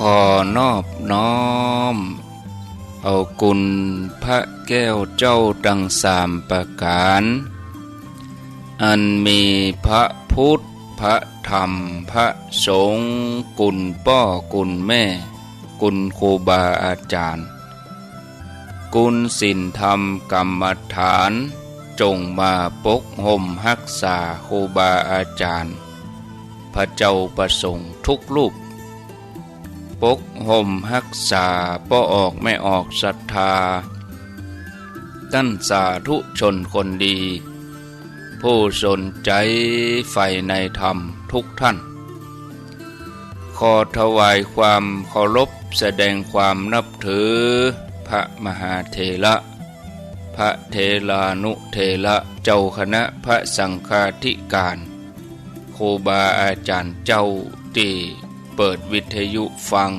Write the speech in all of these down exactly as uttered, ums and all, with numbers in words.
ขอนอบน้อมเอาคุณพระแก้วเจ้าตังสามประก๋าน อันมีพระพุทธ พระธรรม พระสงฆ์ คุณป้อคุณแม่ คุณครูบาอาจ๋ารย์ คุณศีลธรรมกรรมฐาน จงมาปกฮ่มฮักษาครูบาอาจ๋ารย์ พระเจ้าพระสงฆ์ทุกรูป ปกฮ่มฮักษาป้อออกแม่ออกศรัทธา ต้านสาธุชนคนดี ผู้สนใจ๋ใฝ่ในธรรมทุกท่าน ขอถวายความเคารพแสดงความนับถือพระมหาเถระ พระเถรานุเถระ เจ้าคณะพระสังฆาธิการ ครูบาอาจ๋ารย์เจ้าตี้เปิดวิทยุฟัง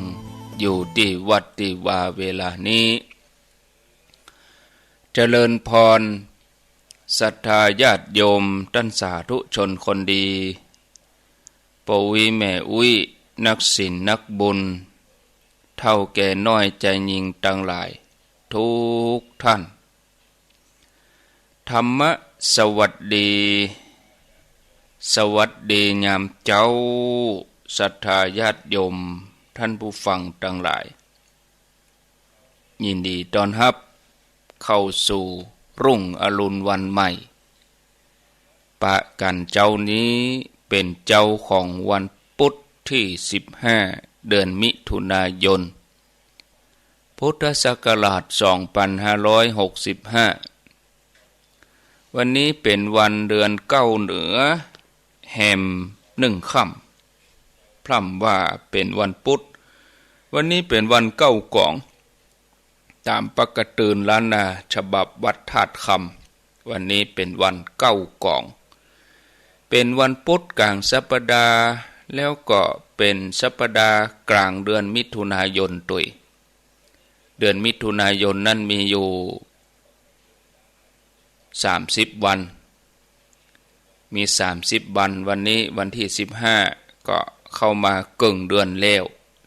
อยู่ตี้วัดตี้วาเวลานี้ เจริญพร ศรัทธาญาติโยมต้านสาธุชนคนดี ป้ออุ๊ยแม่อุ๊ย นักศีลนักบุญ เฒ่าแก่น้อยจายญิงตังหลาย ทุกท่าน ธรรมะสวัสดี สวัสดียามเจ๊า ศรัทธาญาติโยม ท่านผู้ฟังตังหลาย ยินดีต้อนฮับเข้าสู่รุ่งอรุณวันใหม่ ปะกั๋นเจ๊านี้เป๋นเจ๊าของวันปุ๊ดตี้สิบห้า เดือนมิถุนายน พุทธศักราชสองปันห้าร้อยหกสิบห้า วันนี้เป๋นวันเดือนเก๊าเหนือ แฮมนึ่งค่ำ พร่ำว่าเป๋นวันปุ๊ด วันนี้เป๋นวันเก๊ากอง ต๋ามปกติล้านนาฉบับวัดธาตุคำ วันนี้เป๋นวันเก๊ากอง เป๋นวันปุ๊ดก๋างสัปดาห์ แล้วก็เป๋นสัปดาห์ก๋างเดือนมิถุนายนตวย เดือนมิถุนายนนั้นมีอยู่ สามสิบวัน มีสามสิบวัน วันนี้วันตี้สิบห้า ก็เข้ามาเกิ่งเดือนแล้ว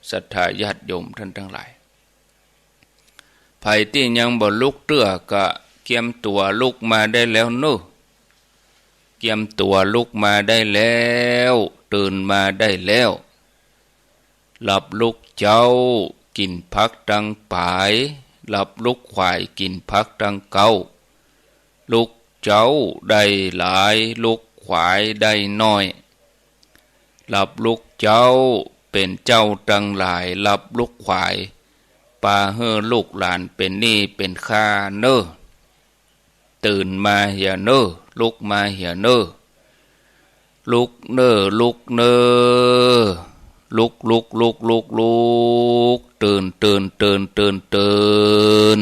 ศรัทธาญาติโยมต้านตังหลาย ใผตี้ยังบ่ลุกเตื้อก็เกียมตั๋วลุกมาได้แล้วเนาะ เกียมตั๋วลุกมาได้แล้ว ตื่นมาได้แล้ว หลับลุกเจ๊า กิ๋นผักตังป๋าย หลับลุกขวาย กิ๋นผักตังเก๊า ลุกเจ๊าได้หลาย ลุกขวายได้น้อย หลับลุกเจ๊าเป๋นเจ้าตังหลาย หลับลุกขวาย ปาหื้อลูกหลานเป๋นหนี้เป๋นค่าเน่อ ตื่นมาเหียเน่อ ลุกมาเหียเน่อ ลุกเน่อ ลุกเน่อ ลุก ลุก ลุก ลุก ลุก ตื่น ตื่น ตื่น ตื่น ตื่น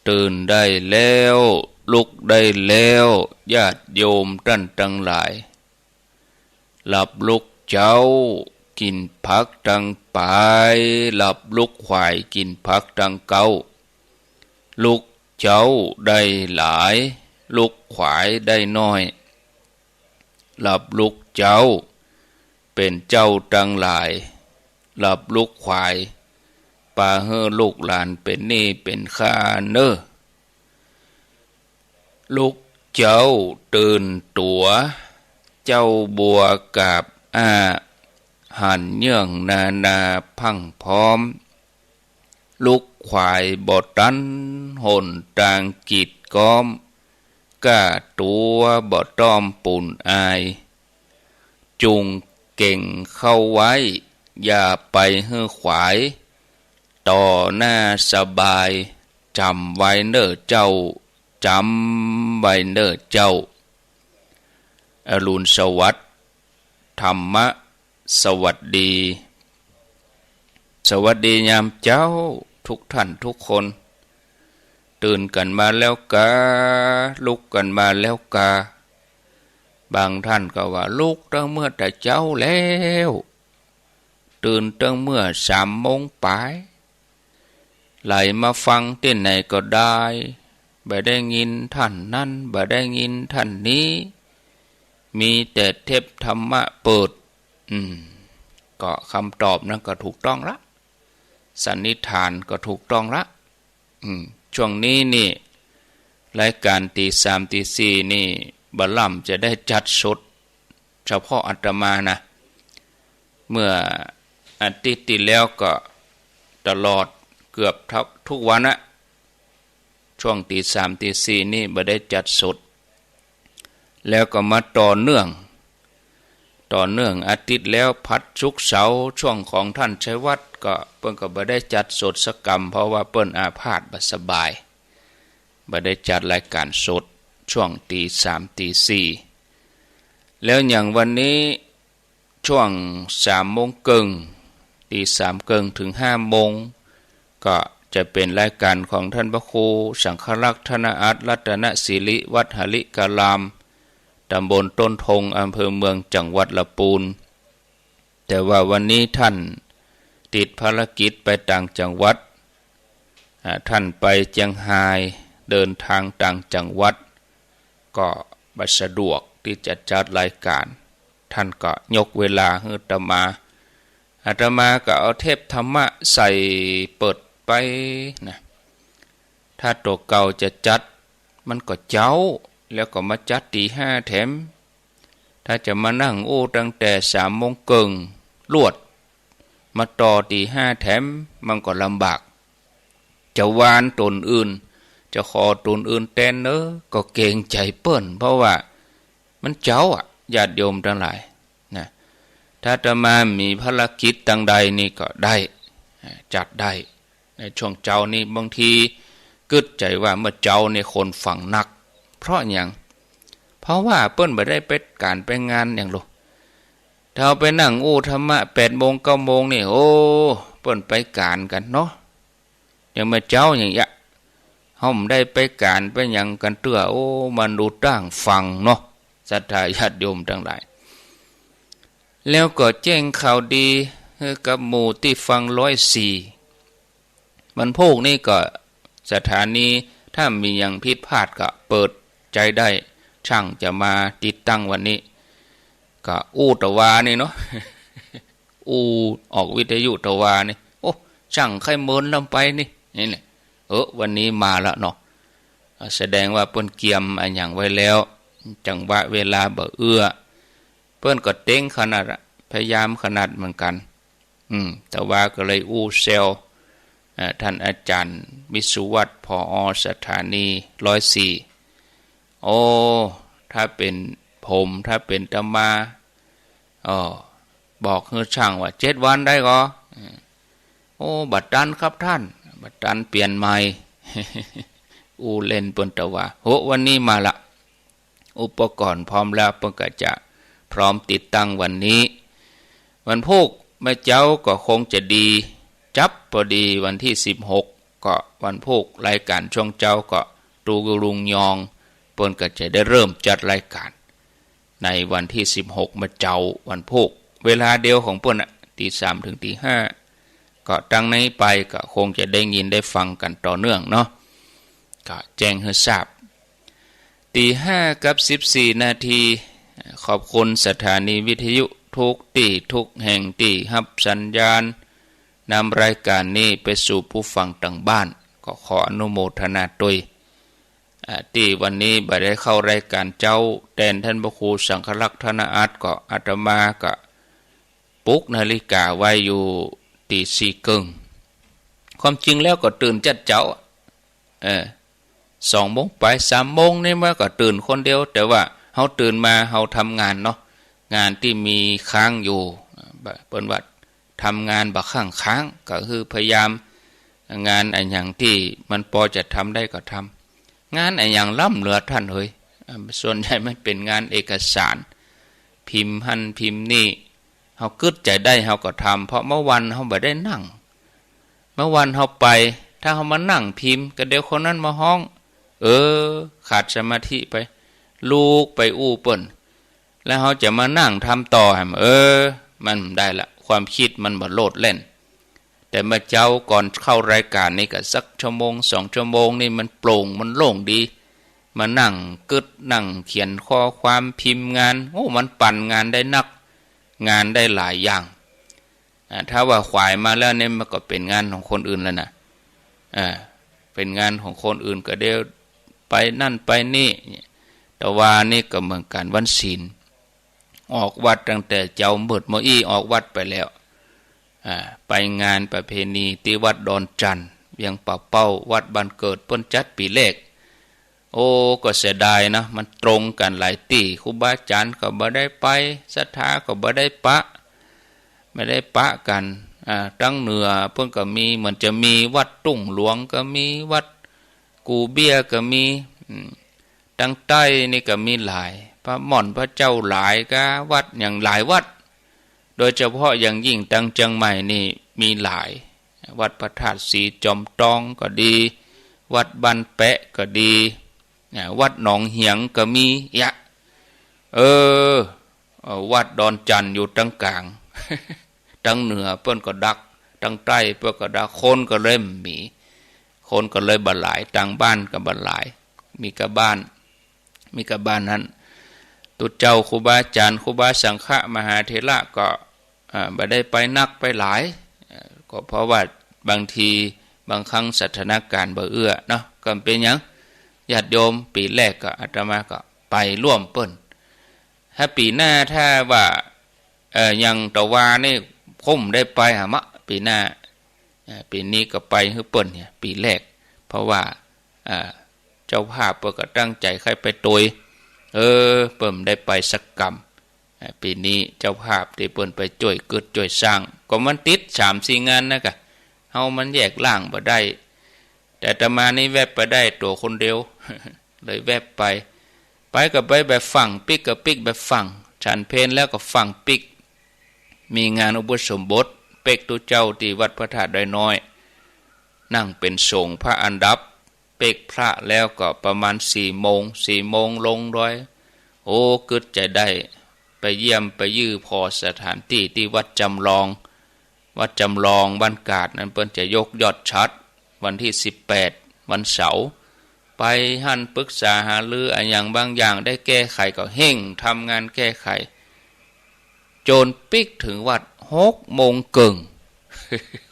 ตื่นได้แล้ว ลุกได้แล้ว ญาติโยมต้านตังหลาย หลับลุกเจ๊า กิ๋นผักตังป๋าย หลับลุกขวาย กิ๋นผักตังเก๊า ลุกเจ๊าได้หลาย ลุกขวายได้น้อย หลับลุกเจ๊าเป๋นเจ้าตังหลาย หลับลุกขวาย ปาหื้อลูกหลานเป๋นหนี้เป๋นค่าเน่อ ลุกเจ๊าตื่นตั๋ว เจ้าบัวกาบอ้า หันเยื่องนานาพรั่งพร้อม ลุกขวายบ่ตันหนตางกีดก๊อม ก้าตั๋วบ่ต้อมปูนอาย จุ่งเก่งเข้าไว้ อย่าไปหื้อขวาย ต่อหน้าสบาย จ๋ำไว้เน่อเจ้า จ๋ำไว้เน่อเจ้า อรุณสวัสดิ์ ธรรมะสวัสดี สวัสดียามเจ๊าทุกท่านทุกคน ตื่นกั๋นมาแล้วกา ลุกกั๋นมาแล้วกา บางท่านก็ว่าลุกตั้งเมื่อแต่เจ๊าแล้ว ตื่นตั้งเมื่อสามโมงป๋าย ไหลมาฟังตี้ไหนก็ได้ บ่ได้ยินท่านนั้น บ่ได้ยินท่านนี้ มีแต่เทปธรรมะเปิด อืม ก็กำตอบนั้นก็ถูกต้องละ สันนิษฐานก็ถูกต้องละ อืม ช่วงนี้นี่ รายก๋านตี๋สามตี๋สี่นี่ บ่ล่ำจะได้จัดสด เฉพาะอาตมานะ เมื่ออาทิตย์ตี้แล้วก็ตลอดเกือบทุก ทุกวันนะ ช่วงตี๋สามตี๋สี่นี่บ่ได้จัดสด แล้วก็มาต่อเนื่อง ต่อเนื่องอาทิตย์แล้ว ผัดศุกร์เสาร์ ช่วงของท่านชัยวัฒน์ก็ เปิ้นก็บ่ได้จัดสดสักกำ เพราะว่าเปิ้นอาพาธบ่สบาย บ่ได้จัดรายก๋านสดช่วงตี๋สามตี๋สี่ แล้วอย่างวันนี้ ช่วงสามโมงเกิ่ง ตี๋สามเกิ่งเถิงห้าโมง ก็จะเป๋นรายก๋านของท่านพระครูสังฆรักษ์ ธนอาจ รัตนศิริ วัดหริการาม ตำบลต้นทง อำเภอเมือง จังหวัดลำปูน แต่ว่าวันนี้ท่านติดภารกิจไปต่างจังหวัด อ่า ท่านไปเจียงฮาย เดินทางต่างจังหวัด ก็บ่สะดวกตี้จะจัดรายก๋าน ท่านก็ยกเวลาหื้ออาตมา อาตมาก็เอาเทปธรรมะใส่เปิดไปนะ ถ้าตั๋วเก่าจะจัด มันก็เจ๊า แล้วก็มาจัดตี๋ห้าแถม ถ้าจะมานั่งอู้ตั้งแต่สามโมงเกิ่งลวด มาต่อตี๋ห้าแถม มันก็ลำบาก จะวานต๋นอื่น จะขอต๋นอื่นแตนเน่อ ก็เกรงใจ๋เปิ้น เพราะว่ามันเจ๊าอะ ญาติโยมตังหลายนะ ถ้าอาตมามีภารกิจตังใดนี่ก็ได้ อ่า จัดได้ ในช่วงเจ๊านี่บางทีกึ๊ดใจ๋ว่าเมื่อเจ๊านี่คนฟังนัก เพราะหยัง เพราะว่าเปิ้นบ่ได้ไปก๋านไปงานหยังหรอก ถ้าไปนั่งอู้ธรรมะแปดโมงเก้าโมงนี่ โอ้ เปิ้นไปก๋านกั๋นเนาะ อย่างเมื่อเจ๊าอย่างเยียะ เฮาบ่ได้ไปก๋านไปหยังกั๋นเตื้อ โอ้ มาดูตั้งฟังเนาะ ศรัทธาญาติโยมตังหลาย แล้วก็แจ้งข่าวดีหื้อกับหมู่ตี้ฟังร้อยสี่ วันพูกนี่ก็สถานี ถ้ามีหยังผิดพลาดก็เปิดใจ๊ได้ ช่างจะมาติดตั้งวันนี้ ก็อู้ตะวานี่เนาะ อู้ออกวิทยุตะวานี่ โอ้ ช่างใค่เมินลำไปนี่ นี่แหละ เออ วันนี้มาละเนาะ อ่า แสดงว่าเปิ้นเกียมอะหยังไว้แล้ว จังหวะเวลาบ่เอื้อ เปิ้นก็เต็งขนาดอะ พยายามขนาดเหมือนกั๋น อืม ตะวาก็เลยอู้แซว อ่า ท่านอาจ๋ารย์วิศวัฒน์ ผอ.สถานีร้อยสี่ โอ้ ถ้าเป๋นผม ถ้าเป๋นอาตมา อ้อ บอกหื้อช่างว่า เจ็ดวันได้ก่อ อืม โอ้ บ่ตันครับท่าน บ่ตันเปลี่ยนใหม่ อู้เล่นเปิ้นตะวา โห วันนี้มาละ อุปกรณ์พร้อมแล้ว เปิ้นก็จะพร้อมติดตั้งวันนี้ วันพูกเมื่อเจ๊าก็คงจะดี จับพอดีวันตี้สิบหก ก็วันพูกรายก๋านช่วงเจ๊าก็ ตูกรุงยอง เปิ้นก็จะได้เริ่มจัดรายก๋าน ในวันตี้สิบหก เมื่อเจ๊าวันพูก เวลาเดียวของเปิ้นน่ะ ตี๋สามเถิงตี๋ห้า ก็ตั้งนี้ไปก็คงจะได้ยินได้ฟังกั๋นต่อเนื่องเนาะ ก็แจ้งหื้อทราบ ตี๋ห้ากับสิบสี่นาที ขอบคุณสถานีวิทยุทุกตี้ทุกแห่งตี้ฮับสัญญาณ นำรายก๋านนี้ไปสู่ผู้ฟังตางบ้าน ก็ขออนุโมทนาตวย อ่า ตี้วันนี้บ่ได้เข้ารายก๋านเจ๊าแตนท่านพระครูสังฆรักษ์ ธนอาจ ก็อาตมาก็ปลุกนาฬิกาไว้อยู่ตี๋สี่เกิ่ง ความจริงแล้วก็ตื่นจัดเจ๊า เออ สองโมงไป สามโมงนี่มันก็ตื่นคนเดียว แต่ว่าเฮาตื่นมาเฮาทำงานเนาะ งานตี้มีค้างอยู่ เปิ้นว่า ทำงานบ่ข้างค้าง ก็คือพยายาม งานอะหยังตี้มันปอจะทำได้ก็ทำ งานอะหยังล้ำเหลือท่านเหย อ่า ส่วนใหญ่มันเป๋นงานเอกสาร พิมพ์หั้นพิมพ์นี่ เฮากึ๊ดใจ๋ได้เฮาก็ทำ เพราะเมื่อวันเฮาบ่ได้นั่ง เมื่อวันเฮาไป ถ้าเฮามานั่งพิมพ์ ก็เดี๋ยวคนนั้นมาฮ้อง เออ ขาดสมาธิไป ลุกไปอู้เปิ้น แล้วเฮาจะมานั่งทำต่อแหม เออ มันบ่ได้ละ ความกึ๊ดมันบ่โลดแล่น แต่เมื่อเจ๊าก่อนเข้ารายก๋านนี่ก็สักชั่วโมงสองชั่วโมงนี่มันโปร่งมันโล่งดี มานั่งกึ๊ดนั่งเขียนข้อความพิมพ์งาน โอ้ มันปั่นงานได้นัก งานได้หลายอย่าง อ่า ถ้าว่าขวายมาแล้วเนี่ย มันก็เป๋นงานของคนอื่นแล้วนะ อ่า เป๋นงานของคนอื่น ก็เดี๋ยวไปนั่นไปนี่ แต่ว่านี่ก็เหมือนกั๋น วันศีล ออกวัดตั้งแต่เจ๊ามืด เมื่ออี้ออกวัดไปแล้ว อ่า ไปงานประเพณีตี้วัดดอนจั่น เวียงป่าเป้า วัดบ้านเกิดเปิ้นจัดปี๋แรก โอ้ ก็เสียดายนะ มันตรงกั๋นหลายตี้ ครูบาอาจ๋ารย์ก็บ่ได้ไป ศรัทธาก็บ่ได้ปะ บ่ได้ปะกั๋น อ่า ตังเหนือเปิ้นก็มี เหมือนจะมีวัดตุ้งหลวงก็มี วัดกู่เบี้ยก็มี อืม ตังใต้นี่ก็มีหลาย พระม่อนพระเจ้าหลายก็วัด อย่างหลายวัด โดยเฉพาะอย่างยิ่งตังเจียงใหม่นี่มีหลาย วัดพระธาตุสีจอมตองก็ดี วัดบ้านแปะก็ดี อ่า วัดหนองเหียงก็มี เยียะ เออ เอ่อ วัดดอนจั่นอยู่ตังก๋าง ตังเหนือเปิ้นก็ดัก ตังใต้เปิ้นก็ดัก คนก็เลยบ่มี คนก็เลยบ่หลาย ตังบ้านก็บ่หลาย มีก้าบ้าน มีก้าบ้านหั้น ตุ๊เจ้าครูบาอาจ๋ารย์ ครูบาสังฆะมหาเถระก็ อ่า บ่ได้ไปนักไปหลาย เอ่อ ก็เพราะว่าบางทีบางครั้งสถานการณ์บ่เอื้อเนาะ ก็บ่เป๋นหยัง ญาติโยม ปี๋แรกก็อาตมาก็ไปร่วมเปิ้น ถ้าปี๋หน้าถ้าว่า เอ่อ อย่างตะวานี่คงบ่ได้ไปหาเมะ ปี๋หน้า เอ่อ ปี๋นี้ก็ไปหื้อเปิ้นเนี่ย ปี๋แรก เพราะว่า เอ่อ เจ้าภาพเปิ้นก็ตั้งใจ๋ใค่ไปตวย เออ เปิ้นบ่ได้ไปสักกำ เอ่อ ปี๋นี้เจ้าภาพตี้เปิ้นไปจ้วยกึ๊ดจ้วยสร้าง ก็มันติดสามสี่งานนะก่ะ เฮามันแยกล่างบ่ได้ แต่อาตมานี่แว็บไปได้ตั๋วคนเดียว เลยแว็บไป ไปก็ไปแบบฟั่ง ปิ๊กก็ปิ๊กแบบฟั่ง ฉันเพลแล้วก็ฟั่งปิ๊ก มีงานอุปสมบท เป๊กตุ๊เจ้าตี้วัดพระธาตุดอยน้อย นั่งเป๋นสงฆ์พระอันดับ เป๊กพระแล้วก็ประมาณสี่โมง สี่โมงลงดอย โอ้ กึ๊ดใจ๋ได้ ไปเยี่ยมไปยื้อผ่อสถานตี้ตี้วัดจำลอง วัดจำลองบ้านกาดนั้นเปิ้นจะยกยอดฉัตร วันตี้สิบแปด วันเสาร์ ไปหั้นปรึกษาหารืออะหยังบางอย่าง ได้แก้ไขก็เฮ่งทำงานแก้ไข จ๋นปิ๊กเถิงวัดหกโมงเกิ่ง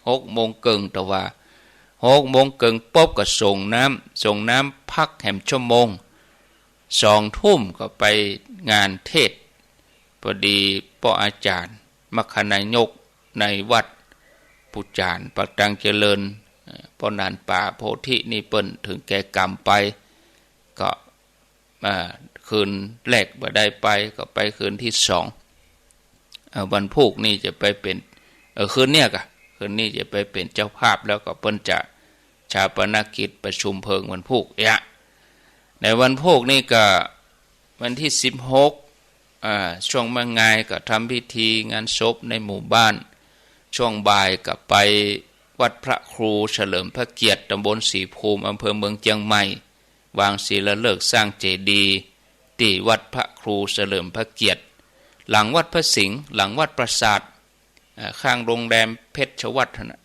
หกโมงเกิ่ง ตะวา หกโมงเกิ่งปุ๊บก็สรงน้ำ สรงน้ำพักแหมชั่วโมง สองทุ่มก็ไปงานเทศน์ พอดีป้ออาจ๋ารย์ มัคคณายกในวัด ปู่จ๋ารย์ ปากตางเจริญ เอ่อ ป้อหนานป่าโพธินี่เปิ้นเถิงแก่กรรมไป ก็ อ่า คืนแรกบ่ได้ไป ก็ไปคืนตี้สอง เอ่อ วันพูกนี่จะไปเป๋น เอ่อ คืนเนี่ยก่ะ คืนนี้จะไปเป๋นเจ้าภาพ แล้วก็เปิ้นจะฌาปนกิจประชุมเพลิงวันพูกเยียะ ในวันพูกนี่ก็วันตี้สิบหก อ่า ช่วงมื้องายก็ทำพิธีงานศพในหมู่บ้าน ช่วงบ่ายก็ไปวัดพระครูเฉลิมพระเกียรติ ตำบลศรีภูมิ อำเภอเมืองเจียงใหม่ วางศิลาฤกษ์สร้างเจดีย์ตี้วัดพระครูเฉลิมพระเกียรติ หลังวัดพระสิงห์ หลังวัดปราสาท อ่า ข้างโรงแรมเพชรวัฒน์หั้นน่ะ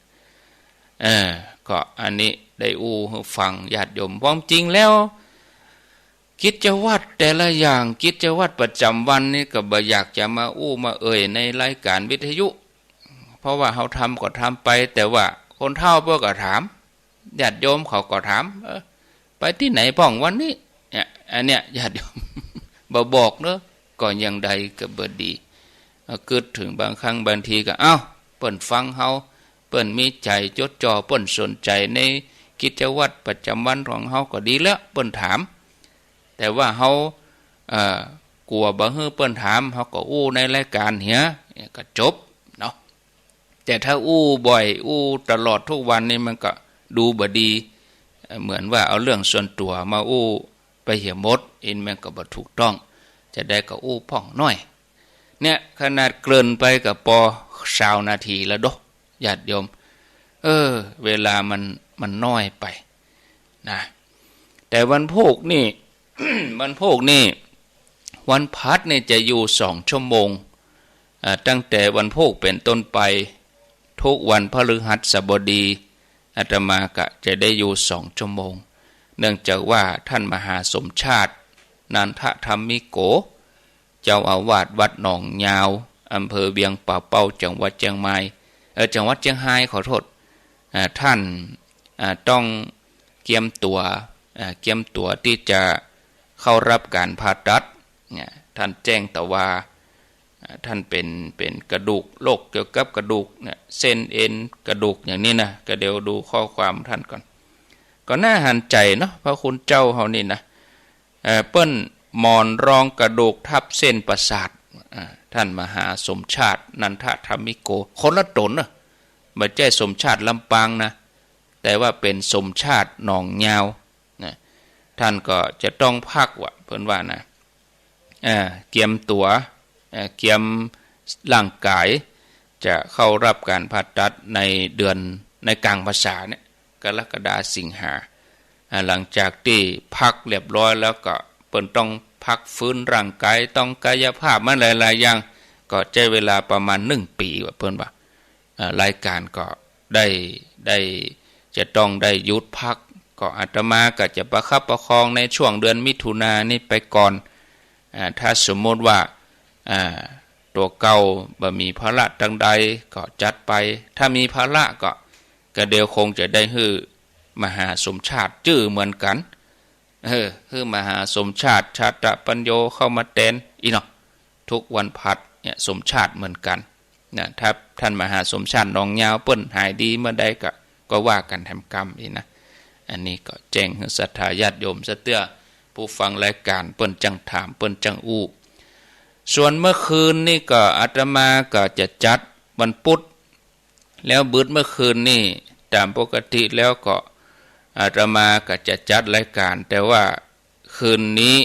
เออ ก็อันนี้ได้อู้หื้อฟังญาติโยม ความจริงแล้ว กิจวัตรแต่ละอย่าง กิจวัตรประจ๋ำวันนี่ก็บ่อยากจะมาอู้มาเอ่ยในรายการวิทยุ เพราะว่าเฮาทำก็ทำไป แต่ว่าคนเฒ่าเปิ้นก็ถาม ญาติโยมเขาก็ถาม เออ ไปตี้ไหนพ่องวันนี้ เนี่ย อันเนี้ยญาติโยม บ่บอกเนาะ ก็ยังใดก็บ่ดี เอ่อ กึ๊ดเถิงบางครั้งบางทีก็ เอ้า เปิ้นฟังเฮา เปิ้นมีใจ๋จดจ่อ เปิ้นสนใจ๋ในกิจวัตรประจ๋ำวันของเฮาก็ดีแล้ว เปิ้นถาม แต่ว่าเฮา เอ่อ กั๋วบ่หื้อเปิ้นถาม เฮาก็อู้ในรายการเหีย เนี่ยก็จบเนาะ แต่ถ้าอู้บ่อย อู้ตลอดทุกวันนี่มันก็ดูบ่ดี เอ่อ เหมือนว่าเอาเรื่องส่วนตั๋วมาอู้ไปเหียหมด อินมันก็บ่ถูกต้อง จะใดก็อู้พ่องหน้อย เนี่ย ขนาดเกริ่นไปก็ปอซาวนาทีแล้วเนาะ ญาติโยม เออ เวลามัน มันน้อยไปนะ แต่วันพูกนี่ วันพูกนี่ วันพหัสนี่จะอยู่สองชั่วโมง อ่า ตั้งแต่วันพูกเป๋นต้นไป ทุกวันพฤหัสบดี อาตมาก็จะได้อยู่สองชั่วโมง เนื่องจากว่าท่านมหาสมชาติ นันทธรรมิโก เจ้าอาวาสวัดหนองยาว อำเภอเวียงป่าเป้า จังหวัดเจียงใหม่ เอ่อ จังหวัดเจียงฮาย ขอโต้ษ อ่า ท่าน อ่า ต้องเกียมตั๋ว อ่า เกียมตั๋วตี้จะเข้าฮับก๋านผ่าตัด เนี่ย ท่านแจ้งแต่ว่า อ่า ท่านเป๋น เป๋นกระดูก โรคเกี่ยวกับกระดูกเนี่ย เส้นเอ็นกระดูกอย่างนี้นะ ก็เดี๋ยวดูข้อความท่านก่อน ก็น่าหันใจ๋เนาะ พระคุณเจ้าเฮานี่นะ เอ่อ เปิ้นหมอนรองกระดูกทับเส้นประสาท อ่า ท่านมหาสมชาติ นันทธรรมิโก คนละต๋นเนาะ บ่ใจ้สมชาติลำปางนะ แต่ว่าเป๋นสมชาติหนองยาวนะ ท่านก็จะต้องพักว่ะ เปิ้นว่านะ อ่า เกียมตั๋ว อ่า เกียมร่างก๋าย จะเข้าฮับก๋านผ่าตัดในเดือน ในก๋างพรรษาเนี่ย กรกฎาสิงหา อ่า หลังจากตี้พักเรียบร้อยแล้วก็เปิ้นต้องพักฟื้นร่างก๋าย ต้องกายภาพมาหลายๆ อย่าง ก็ใจ๊เวลาประมาณนึ่งปี๋ว่ะ เปิ้นว่า อ่า รายก๋านก็ได้ ได้ จะต้องได้หยุดพัก ก็อาตมาก็จะประคับประคองในช่วงเดือนมิถุนานี่ไปก่อน อ่า ถ้าสมมติว่า อ่า ตั๋วเก่าบ่มีภาระตังใดก็จัดไป ถ้ามีภาระก็ ก็เดี๋ยวคงจะได้หื้อมหาสมชาติจื้อเหมือนกั๋น เออ หื้อมหาสมชาติ ชาตะปัญโญเข้ามาแตน อี้เนาะ ทุกวันพฤหัสเนี่ยสมชาติเหมือนกั๋นนะ ถ้าท่านมหาสมชาติหนองยาวเปิ้นหายดีเมื่อใดก็ ก็ว่ากั๋นแถมกำอี้นะ อันนี้ก็แจ้งหื้อศรัทธาญาติโยมซะเตื้อ ผู้ฟังรายก๋านเปิ้นจั่งถาม เปิ้นจั่งอู้ ส่วนเมื่อคืนนี่ก็อาตมาก็จะจัดวันพุธ แล้วบึดเมื่อคืนนี่ต๋ามปกติแล้วก็อาตมาก็จะจัดรายก๋าน แต่ว่าคืนนี้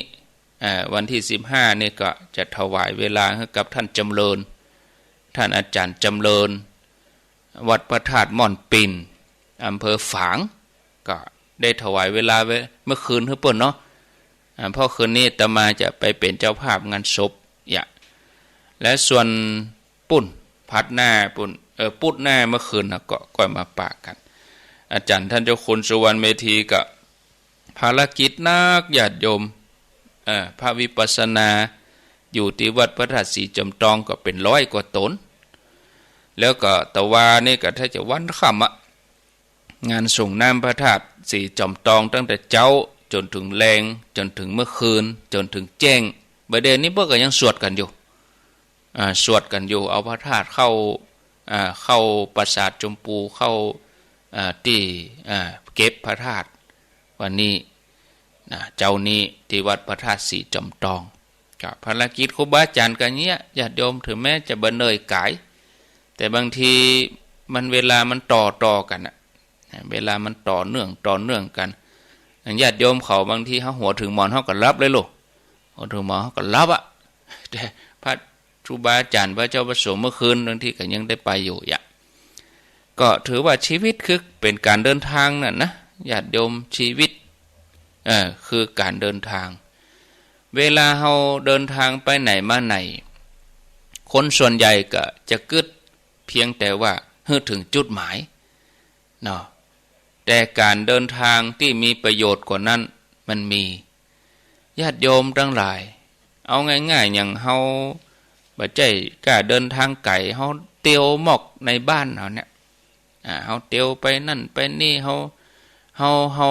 อ่า วันตี้สิบห้านี่ก็จะถวายเวลาหื้อกับท่านจำเริญ ท่านอาจ๋ารย์จำเริญ วัดพระธาตุม่อนปิ่น อำเภอฝาง ก็ได้ถวายเวลาไว้เมื่อคืนหื้อเปิ้นเนาะ อ่า เพราะคืนนี้อาตมาจะไปเป๋นเจ้าภาพงานศพ อย่า และส่วน ปุ้น พัดหน้าปุ้น เออ ปุดหน้าเมื่อคืนนะ ก็ก้อยมาปะกั๋น อาจ๋ารย์ท่านเจ้าคุณสุวรรณเมธีก็ ภารกิจหนักญาติโยม เออ พระวิปัสสนา อยู่ตี้วัดพระธาตุศรีจอมตองก็เป๋นร้อยกว่าต๋น แล้วก็ตะวานี่ก็ถ้าจะวันค่ำอะ งานส่งน้ำพระธาตุศรีจอมตองตั้งแต่เจ๊าจ๋นเถิงแลง จ๋นเถิงเมื่อคืน จ๋นเถิงแจ้ง บ่าเดี่ยวนี้เปิ้นก็ยังสวดกั๋นอยู่ อ่า สวดกั๋นอยู่ เอาพระธาตุเข้า อ่า เข้าปราสาทจอมปู เข้า อ่า ตี้ อ่า เก็บพระธาตุ วันนี้นะ เจ๊านี้ตี้วัดพระธาตุศรีจอมตอง ก็ภารกิจครูบาอาจ๋ารย์ก็เงี้ย ญาติโยม เถิงแม้จะบ่เหนื่อยก๋าย แต่บางทีมัน เวลามันต่อต่อกั๋นอะ เวลามันต่อเนื่องต่อเนื่องกั๋น ญาติโยมเขาบางทีเฮาหัวเถิงหมอนเฮาก็หลับเลยลูก หัวเถิงหมอนเฮาก็หลับอะ แต่พระครูบาอาจ๋ารย์ พระเจ้าพระสงฆ์เมื่อคืนบางทีก็ยังได้ไปอยู่อย่า ก็ถือว่าชีวิตคือเป๋นก๋านเดินทางนั่นนะ ญาติโยม ชีวิต เออ คือก๋านเดินทาง เวลาเฮาเดินทางไปไหนมาไหน คนส่วนใหญ่ก็จะกึ๊ดเพียงแต่ว่าหื้อเถิงจุดหมายเนาะ แต่ก๋านเดินทางตี้มีประโยชน์กว่านั้นมันมี ญาติโยมตังหลาย เอาง่ายๆ อย่างเฮาบ่ใจ้ก้าเดินทางไก๋ เฮาเตียวมอกในบ้านเฮาเนี่ย อ่า เฮาเตียวไปนั่นไปนี่ เฮา เฮา เฮา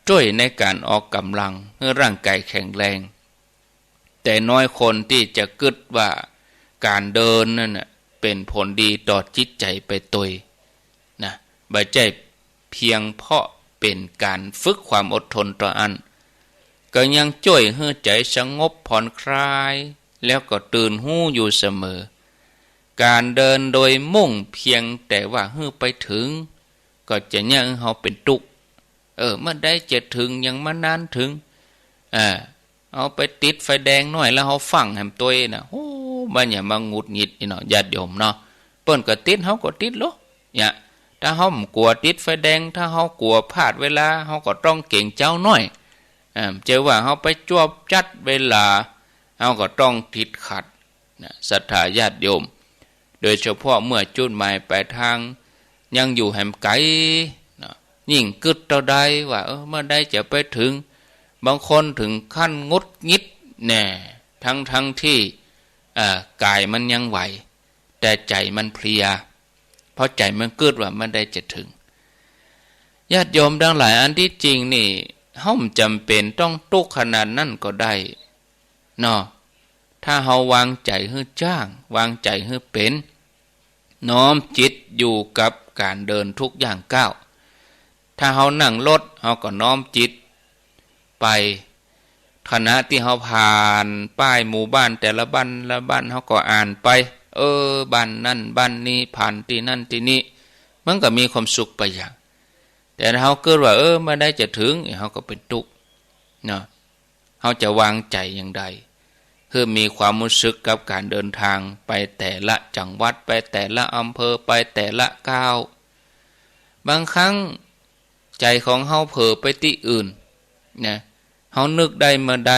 จ้วยในก๋านออกก๋ำลังหื้อร่างก๋ายแข็งแรง แต่น้อยคนตี้จะกึ๊ดว่าก๋านเดินนั่นน่ะเป๋นผลดีต่อจิตใจ๋ไปตวยนะ บ่ใจ้เพียงเพราะเป๋นก๋านฝึกความอดทนเต้าอั้น ก็ยังจ้วยหื้อใจ๋สงบผ่อนคลาย แล้วก็ตื่นฮู้อยู่เสมอ ก๋านเดินโดยมุ่งเพียงแต่ว่าหื้อไปเถิง ก็จะเยียะหื้อเฮาเป๋นตุ๊ก เออ เมื่อใดจะเถิง ยังบ่นานเถิง อ่า เฮาไปติดไฟแดงหน้อยแล้วเฮาฟั่งแหมตวยนะ โอ้ บ่อย่ามาหงุดหงิดอี้เนาะ ญาติโยมเนาะ เปิ้นก็ติด เฮาก็ติดโลด เนี่ย ถ้าเฮาบ่กั๋วติดไฟแดง ถ้าเฮากั๋วพลาดเวลา เฮาก็ต้องเก๋งเจ๊าหน้อย อ่า เจ้าว่าเฮาไปจวบจัดเวลา เฮาก็ต้องติดขัด นะ ศรัทธาญาติโยม โดยเฉพาะเมื่อจุดหมายปลายทางยังอยู่แหมไก๋นะ ยิ่งกึ๊ดเต้าใดว่า เออ เมื่อใดจะไปเถิง บางคนเถิงขั้นหงุดหงิดแน่ ทั้งๆ ตี้ เอ่อ ก๋ายมันยังไหว แต่ใจ๋มันเพลีย เพราะใจ๋มันกึ๊ดว่ามันได้จะเถิง ญาติโยมตังหลาย อันตี้จริงนี่ เฮาบ่จ๋ำเป๋นต้องตุ๊กข์ขนาดนั้นก็ได้เนาะ ถ้าเฮาวางใจ๋หื้อจ้าง วางใจ๋หื้อเป๋น น้อมจิตอยู่กับก๋านเดินทุกย่างก้าว ถ้าเฮานั่งรถ เฮาก็น้อมจิตไป ขณะตี้เฮาผ่านป้ายหมู่บ้านแต่ละบ้านละบ้าน เฮาก็อ่านไป เออ บ้านนั้นบ้านนี้ ผ่านตี้นั้นตี้นี้ มันก็มีความสุขไปอย่าง แต่ถ้าเฮากึ๊ดว่า เออ บ่ได้จะเถิง เฮาก็เป๋นตุ๊กข์เนาะ เฮาจะวางใจ๋อย่างใด หื้อมีความฮู้สึกกับก๋านเดินทางไปแต่ละจังหวัด ไปแต่ละอำเภอ ไปแต่ละก้าว บางครั้งใจ๋ของเฮาเผลอไปตี้อื่นนะ เฮานึกได้เมื่อใด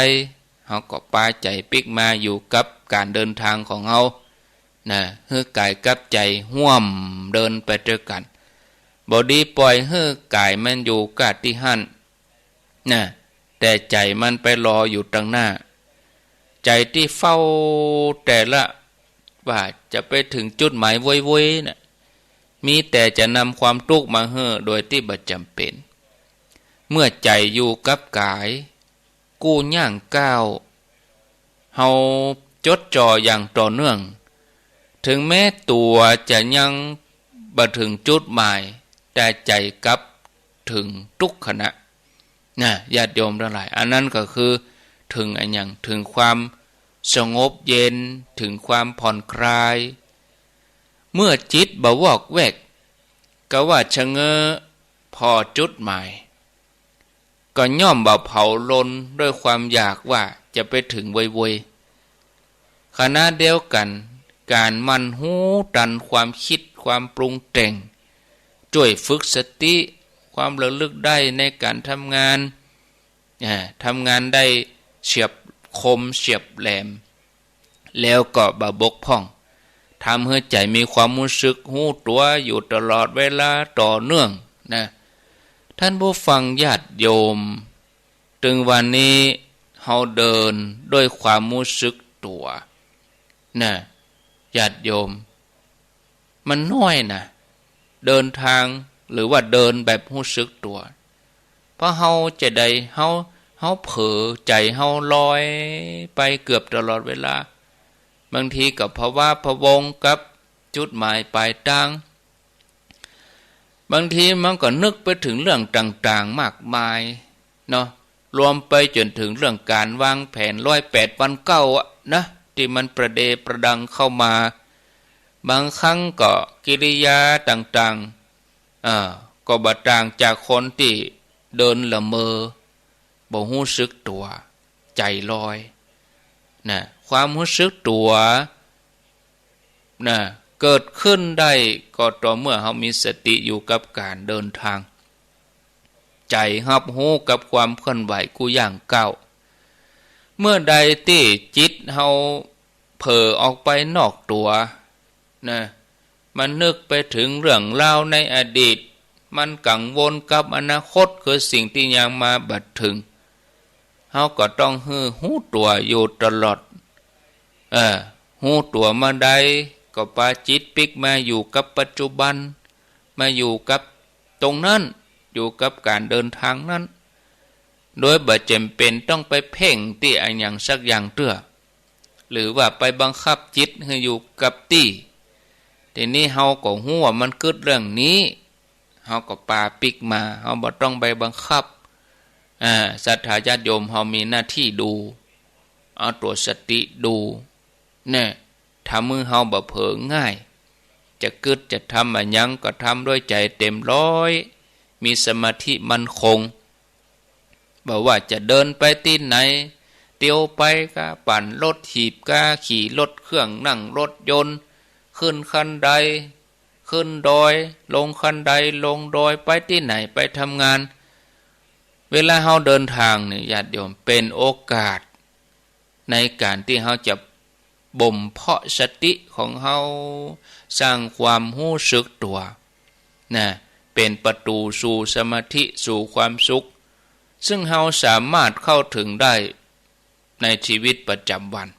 เฮาก็ปาใจ๋ปิ๊กมาอยู่กับก๋านเดินทางของเฮานะ หื้อกายกับใจ๋ฮ่วมเดินไปตวยกั๋น บ่ดีป่อยหื้อกายมันอยู่ก้าตี้หั้น นะ แต่ใจ๋มันไปรออยู่ตังหน้า ใจ๋ตี้เฝ้าแต่ละว่าจะไปเถิงจุดหมายโว้ยๆ น่ะ มีแต่จะนำความตุ๊กข์มาหื้อโดยตี้บ่จ๋ำเป๋น เมื่อใจ๋อยู่กับกายกู้ย่างก้าว เฮาจดจ่ออย่างต่อเนื่อง เถิงแม้ตั๋วจะยังบ่เถิงจุดหมาย แต่ใจ๋กลับเถิงตุ๊กขณะ นะ ญาติโยมตังหลาย อันนั้นก็คือเถิงอะหยัง เถิงความสงบเย็น เถิงความผ่อนคลาย เมื่อจิตบ่วอกแวก กาว่าชะเง้อผ่อจุดหมาย ก็ย่อมบ่เผาลนด้วยความอยากว่าจะไปเถิงโว้ยๆ ขณะเดียวกั๋น ก๋านหมั่นฮู้ตันความกึ๊ด ความปรุงแต่ง จ้วยฝึกสติ ความระลึกได้ในก๋านทำงาน อ่า ทำงานได้เฉียบคมเฉียบแหลม แล้วก็บ่บกพร่อง ทำหื้อใจ๋มีความฮู้สึกฮู้ตั๋วอยู่ตลอดเวลาต่อเนื่องนะ ท่านผู้ฟังญาติโยม ตึงวันนี้เฮาเดินด้วยความฮู้สึกตั๋วนะ ญาติโยม มันน้อยนะ เดินทางหรือว่าเดินแบบฮู้สึกตั๋ว เพราะเฮาจะได้ เฮา เฮาเผลอ ใจ๋เฮาลอยไปเกือบตลอดเวลา บางทีก็พะวาพะวงกับจุดหมายปลายตาง บางทีมันก็นึกไปเถิงเรื่องต่างๆ มากมายเนาะ รวมไปจ๋นเถิงเรื่องก๋านวางแผนร้อยแปดวันเก๊าอะนะ ตี้มันประเดประดังเข้ามา บางครั้งก็กิริยาต่างๆ อ่า ก็บ่ต่างจากคนตี้เดินละเมอ บ่ฮู้สึกตั๋ว ใจ๋ลอยนะ ความฮู้สึกตั๋วนะ เกิดขึ้นได้ก็ต่อเมื่อเฮามีสติอยู่กับก๋านเดินทาง ใจ๋ฮับฮู้กับความเคลื่อนไหวกู้ย่างก้าว เมื่อใดตี้จิตเฮาเผลอออกไปนอกตั๋วนะ มันนึกไปเถิงเรื่องราวในอดีต มันกังวลกับอนาคต คือสิ่งตี้ยังมาบ่เถิง เฮาก็ต้องหื้อฮู้ตั๋วอยู่ตลอด เออ ฮู้ตั๋วเมื่อใดก็ปาจิตปิ๊กมาอยู่กับปัจจุบัน มาอยู่กับตรงนั้น อยู่กับก๋านเดินทางนั้น โดยบ่จ๋ำเป๋นต้องไปเพ่งตี้อะหยังสักอย่างเตื้อ หรือว่าไปบังคับจิตหื้ออยู่กับตี้ ตี้นี้เฮาก็ฮู้ว่ามันกึ๊ดเรื่องนี้ เฮาก็ปาปิ๊กมา เฮาบ่ต้องไปบังคับ อ่า ศรัทธาญาติโยมเฮามีหน้าตี้ดู เอาตั๋วสติดู แน่ ทำหื้อเฮาบ่เผลอง่าย จะกึ๊ดจะทำอะหยังก็ทำด้วยใจ๋เต๋มร้อย มีสมาธิมั่นคง บ่ว่าจะเดินไปตี้ไหน เตียวไปกา ปั่นรถถีบกา ขี่รถเครื่อง นั่งรถยนต์ ขึ้นคันได ขึ้นดอย ลงคันได ลงดอย ไปตี้ไหน ไปทำงาน เวลาเฮาเดินทางนี่ ญาติโยม เป๋นโอกาสในก๋านตี้เฮาจะบ่มเพาะสติของเฮา สร้างความฮู้สึกตั๋วนะ เป๋นประตู๋สู่สมาธิ สู่ความสุข ซึ่งเฮาสามารถเข้าเถิงได้ในชีวิตประจ๋ำวัน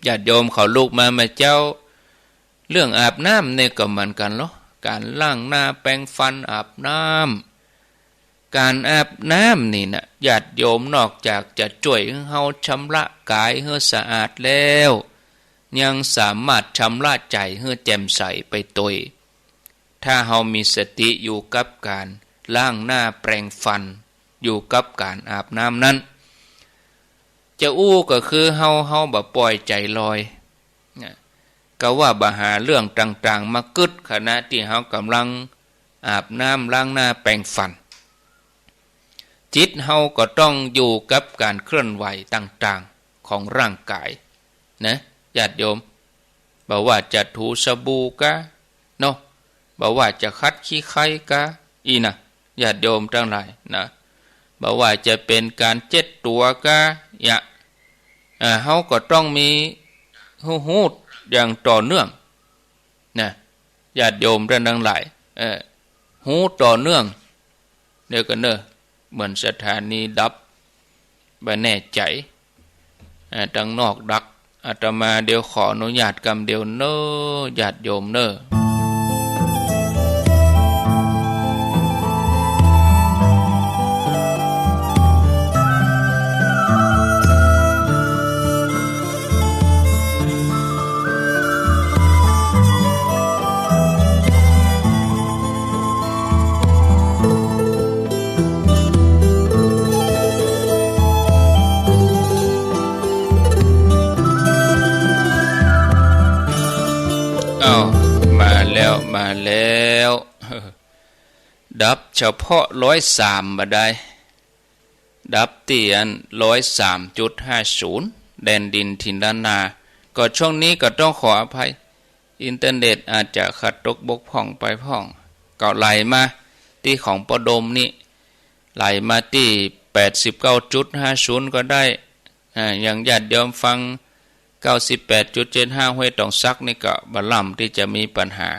ญาติโยมเขาลุกมาเมื่อเจ๊า เรื่องอาบน้ำเนี่ยก็เหมือนกั๋นลอ ก๋านล้างหน้าแปรงฟันอาบน้ำ ก๋านอาบน้ำนี่นะ ญาติโยม นอกจากจะจ้วยหื้อเฮาชำระก๋ายหื้อสะอาดแล้ว ยังสามารถชำระใจ๋หื้อแจ่มใสไปตวย ถ้าเฮามีสติอยู่กับก๋านล้างหน้าแปรงฟัน อยู่กับก๋านอาบน้ำนั้น จะอู้ก็คือเฮา เฮาบ่ป่อยใจ๋ลอยนะ ก็ว่าบ่หาเรื่องต่างๆ มากึ๊ดขณะตี้เฮากำลังอาบน้ำล้างหน้าแปรงฟัน จิตเฮาก็ต้องอยู่กับก๋านเคลื่อนไหวต่างๆ ของร่างก๋ายนะ ญาติโยม บ่ว่าจะถูสบู่กาเนาะ บ่ว่าจะขัดขี้ใคร้กา อี้นะ ญาติโยมตังหลายนะ บ่ว่าจะเป๋นก๋านเจ็ดตั๋วกา เยียะ อ่า เฮาก็ต้องมีฮู้ ฮู้อย่างต่อเนื่องนะ ญาติโยมตังหลาย เออ ฮู้ต่อเนื่อง เดี๋ยวก่อนเน่อ เหมือนสถานีดับ บ่แน่ใจ๋ อ่า ตังนอกดัก อาตมาเดี๋ยวขออนุญาตกำเดียวเน่อ ญาติโยมเน่อ อ้าว มาแล้ว มาแล้ว ดับเฉพาะร้อยสามบ่ได้ ดับตี้อันร้อยสามจุดห้าศูนย์ แดนดินถิ่นล้านนา ก็ช่วงนี้ก็ต้องขออภัย อินเทอร์เน็ตอาจจะขาดตกบกพร่องไปพ่อง ก็ไหลมาตี้ของป้อดมนี่ ไหลมาตี้แปดสิบเก้าจุดห้าศูนย์ก็ได้ อ่า อย่างญาติโยมฟังเก้าสิบแปดจุดเจ็ดห้า ห้วยตองสักนี่ก็บ่ล้ำตี้จะมีปัญหา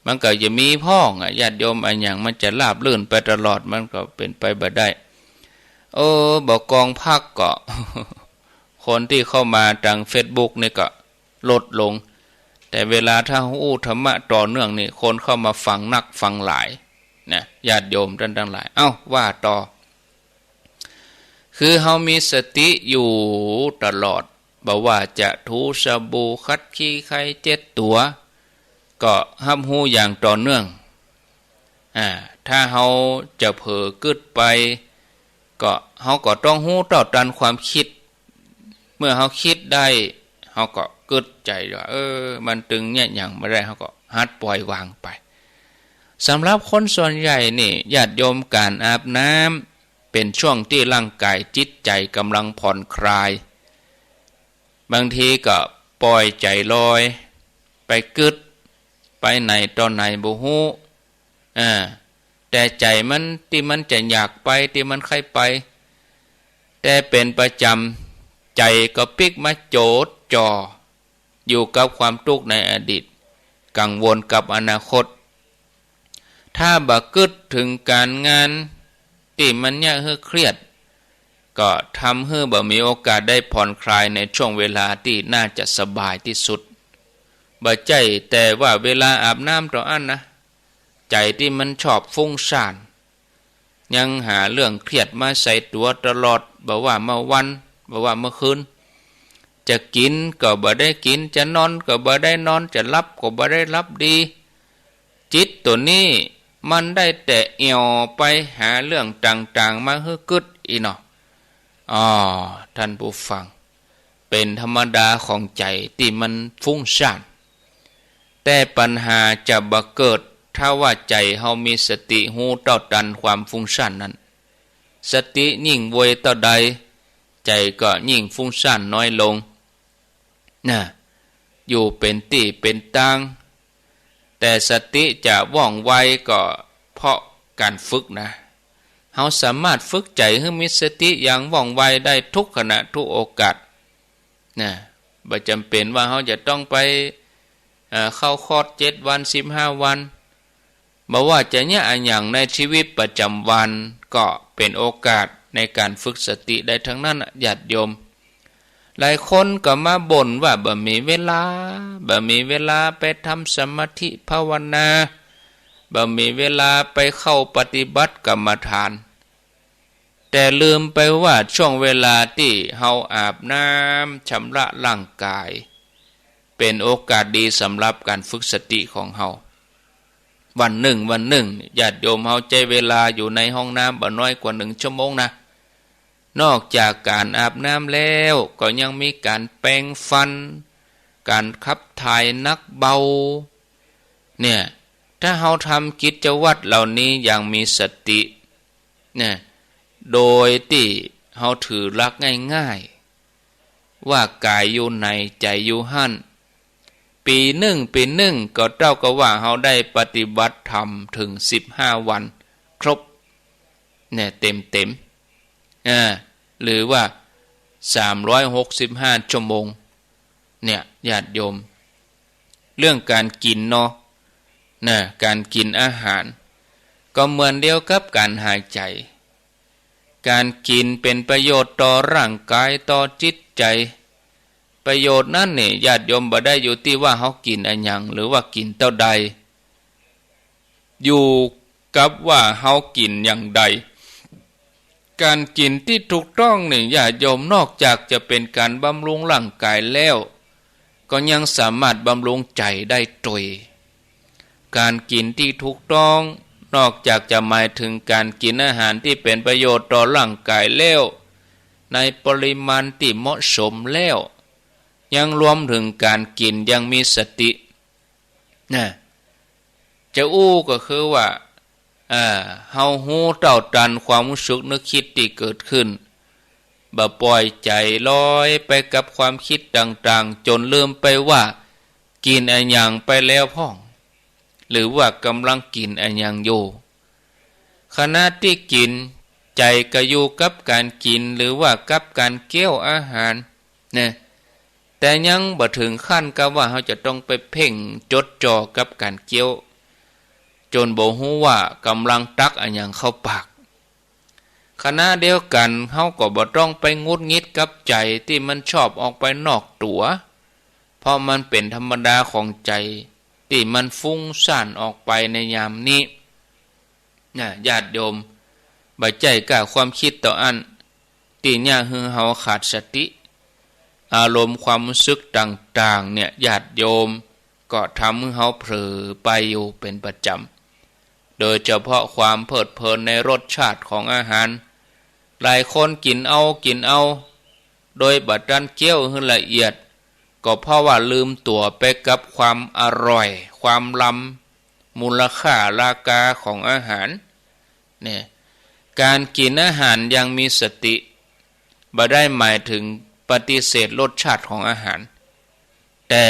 มันก็จะมีพ่องอะ ญาติโยม อะหยังมันจะราบรื่นไปตลอด มันก็เป๋นไปบ่ได้ เออ บ่กองพักก็ คนตี้เข้ามาตางเฟซบุ๊กนี่ก็ลดลง แต่เวลาถ้าอู้ธรรมะต่อเนื่องนี่ คนเข้ามาฟังนักฟังหลายนะ ญาติโยมต้านตังหลาย เอ้า ว่าต่อ คือเฮามีสติอยู่ตลอด บ่ว่าจะถูสบู่ ขัดขี้ใคร้ เจ็ดตั๋ว ก็ฮับฮู้อย่างต่อเนื่อง อ่า ถ้าเฮาจะเผลอกึ๊ดไป ก็ เฮาก็ต้องฮู้เต้าตันความกึ๊ด เมื่อเฮากึ๊ดได้ เฮาก็กึ๊ดใจ๋ว่า เออ มันตึงเยียะหยังบ่ได้ เฮาก็หัดป่อยวางไป สำหรับคนส่วนใหญ่นี่ ญาติโยม ก๋านอาบน้ำ เป๋นช่วงตี้ร่างก๋ายจิตใจ๋ก่ำลังผ่อนคลาย บางทีก็ป่อยใจ๋ลอย ไปกึ๊ด ไปไหนต่อไหนบ่ฮู้ อ่า แต่ใจ๋มันตี้มันจะอยากไป ตี้มันใค่ไป แต่เป๋นประจ๋ำ ใจ๋ก็ปิ๊กมาโจ๋ดจ่ออยู่กับความตุ๊กข์ในอดีต กังวลกับอนาคต ถ้าบ่กึ๊ดเถิงก๋านงานตี้มันเยียะหื้อเครียด ก็ทำหื้อบ่มีโอกาสได้ผ่อนคลายในช่วงเวลาตี้น่าจะสบายตี้สุด บ่ใจ้แต่ว่าเวลาอาบน้ำเต้าอั้นนะ ใจ๋ตี้มันชอบฟุ้งซ่าน ยังหาเรื่องเครียดมาใส่ตั๋วตลอด บ่ว่าเมื่อวัน บ่ว่าเมื่อคืน จะกิ๋นก็บ่ได้กิ๋น จะนอนก็บ่ได้นอน จะหลับก็บ่ได้หลับดี จิตตั๋วนี้มันได้แต่แอ่วไปหาเรื่องต่างๆ มาหื้อกึ๊ดอี้เนาะ อ้อ ต้านผู้ฟัง เป๋นธรรมดาของใจ๋ตี้มันฟุ้งซ่าน แต่ปัญหาจะบ่เกิด ถ้าว่าใจ๋เฮามีสติฮู้เต้าตันความฟุ้งซ่านนั้น สติยิ่งไวเต้าใด ใจ๋ก็ยิ่งฟุ้งซ่านน้อยลง น่ะ อยู่เป๋นตี้เป๋นตาง แต่สติจะว่องไวก็เพราะก๋านฝึกนะ เฮาสามารถฝึกใจ๋หื้อมีสติอย่างว่องไวได้ทุกขณะทุกโอกาส น่ะ บ่จ๋ำเป๋นว่าเฮาจะต้องไป เอ่อ เข้าคอร์สเจ็ดวัน สิบห้าวัน บ่ว่าจะเยียะอะหยังในชีวิตประจ๋ำวัน ก็เป๋นโอกาสในก๋านฝึกสติได้ตังนั้นน่ะ ญาติโยม หลายคนก็มาบ่นว่าบ่มีเวลา บ่มีเวลาไปทำสมาธิภาวนา บ่มีเวลาไปเข้าปฏิบัติกรรมฐาน แต่ลืมไปว่าช่วงเวลาตี้เฮาอาบน้ำชำระร่างกาย เป๋นโอกาสดีสำหรับก๋านฝึกสติของเฮา วันนึ่ง วันนึ่ง ญาติโยมเฮาใจ๊เวลาอยู่ในห้องน้ำบ่น้อยกว่านึ่งชั่วโมงนะ นอกจากก๋านอาบน้ำแล้ว ก็ยังมีก๋านแปรงฟัน ก๋านขับถ่ายหนักเบา เนี่ย ถ้าเฮาทำกิจวัตรเหล่านี้อย่างมีสติ เนี่ย โดยตี้เฮาถือหลักง่ายๆ ว่ากายอยู่ไหน ใจ๋อยู่หั้น ปี๋นึ่ง ปี๋นึ่ง ก็เต้ากับว่าเฮาได้ปฏิบัติธรรมเถิงสิบห้าวันครบ เนี่ย เต็มๆ อ่า หรือว่าสามร้อยหกสิบห้าชั่วโมง เนี่ย ญาติโยม เรื่องก๋านกิ๋นเนาะ นะ ก๋านกิ๋นอาหาร ก็เหมือนเดียวกับก๋านหายใจ๋ ก๋านกิ๋นเป๋นประโยชน์ต่อร่างกาย ต่อจิตใจ๋ ประโยชน์นั้นนี่ ญาติโยม บ่ได้อยู่ตี้ว่าเฮากิ๋นอะหยัง หรือว่ากิ๋นเต้าใด อยู่กับว่าเฮากิ๋นอย่างใด ก๋านกิ๋นตี้ถูกต้องนี่ ญาติโยม นอกจากจะเป๋นก๋านบำรุงร่างกายแล้ว ก็ยังสามารถบำรุงใจ๋ได้ตวย ก๋านกิ๋นตี้ถูกต้อง นอกจากจะหมายเถิงก๋านกิ๋นอาหารตี้เป๋นประโยชน์ต่อร่างกายแล้ว ในปริมาณตี้เหมาะสมแล้ว ยังรวมเถิงก๋านกิ๋นอย่างมีสติ นะ จะอู้ก็คือว่า อ่า เฮาฮู้เต้าตันความฮู้สึกนึกกึ๊ดตี้เกิดขึ้น บ่ปล่อยใจ๋ลอยไปกับความกึ๊ดต่างๆ จ๋นลืมไปว่ากิ๋นอะหยังไปแล้วพ่อง หรือว่ากำลังกิ๋นอะหยังอยู่ ขณะตี้กิ๋น ใจ๋ก็อยู่กับก๋านกิ๋น หรือว่ากับก๋านเคี้ยวอาหาร นะ แต่ยังบ่เถิงขั้นกับว่าเฮาจะต้องไปเพ่งจดจ่อกับก๋านเคี้ยว จ๋นบ่ฮู้ว่ากำลังตักอะหยังเข้าปาก ขณะเดียวกั๋น เฮาก็บ่ต้องไปหงุดหงิดกับใจ๋ตี้มันชอบออกไปนอกตั๋ว เพราะมันเป๋นธรรมดาของใจ๋ตี้มันฟุ้งซ่านออกไปในยามนี้ นะ ญาติโยม บ่ใจ้ก้าความกึ๊ดเต้าอั้น ตี้เยียะหื้อเฮาขาดสติ อารมณ์ความฮู้สึกต่างๆ เนี่ย ญาติโยม ก็ทำหื้อเฮาเผลอไปอยู่เป๋นประจ๋ำ โดยเฉพาะความเพลิดเพลินในรสชาติของอาหาร หลายคนกิ๋นเอา กิ๋นเอา โดยบ่ตันเคี้ยวหื้อละเอียด ก็เพราะว่าลืมตั๋วไปกับความอร่อย ความล้ำ มูลค่าราคาของอาหาร เนี่ย ก๋านกิ๋นอาหารอย่างมีสติ บ่ได้หมายเถิงปฏิเสธรสชาติของอาหาร แต่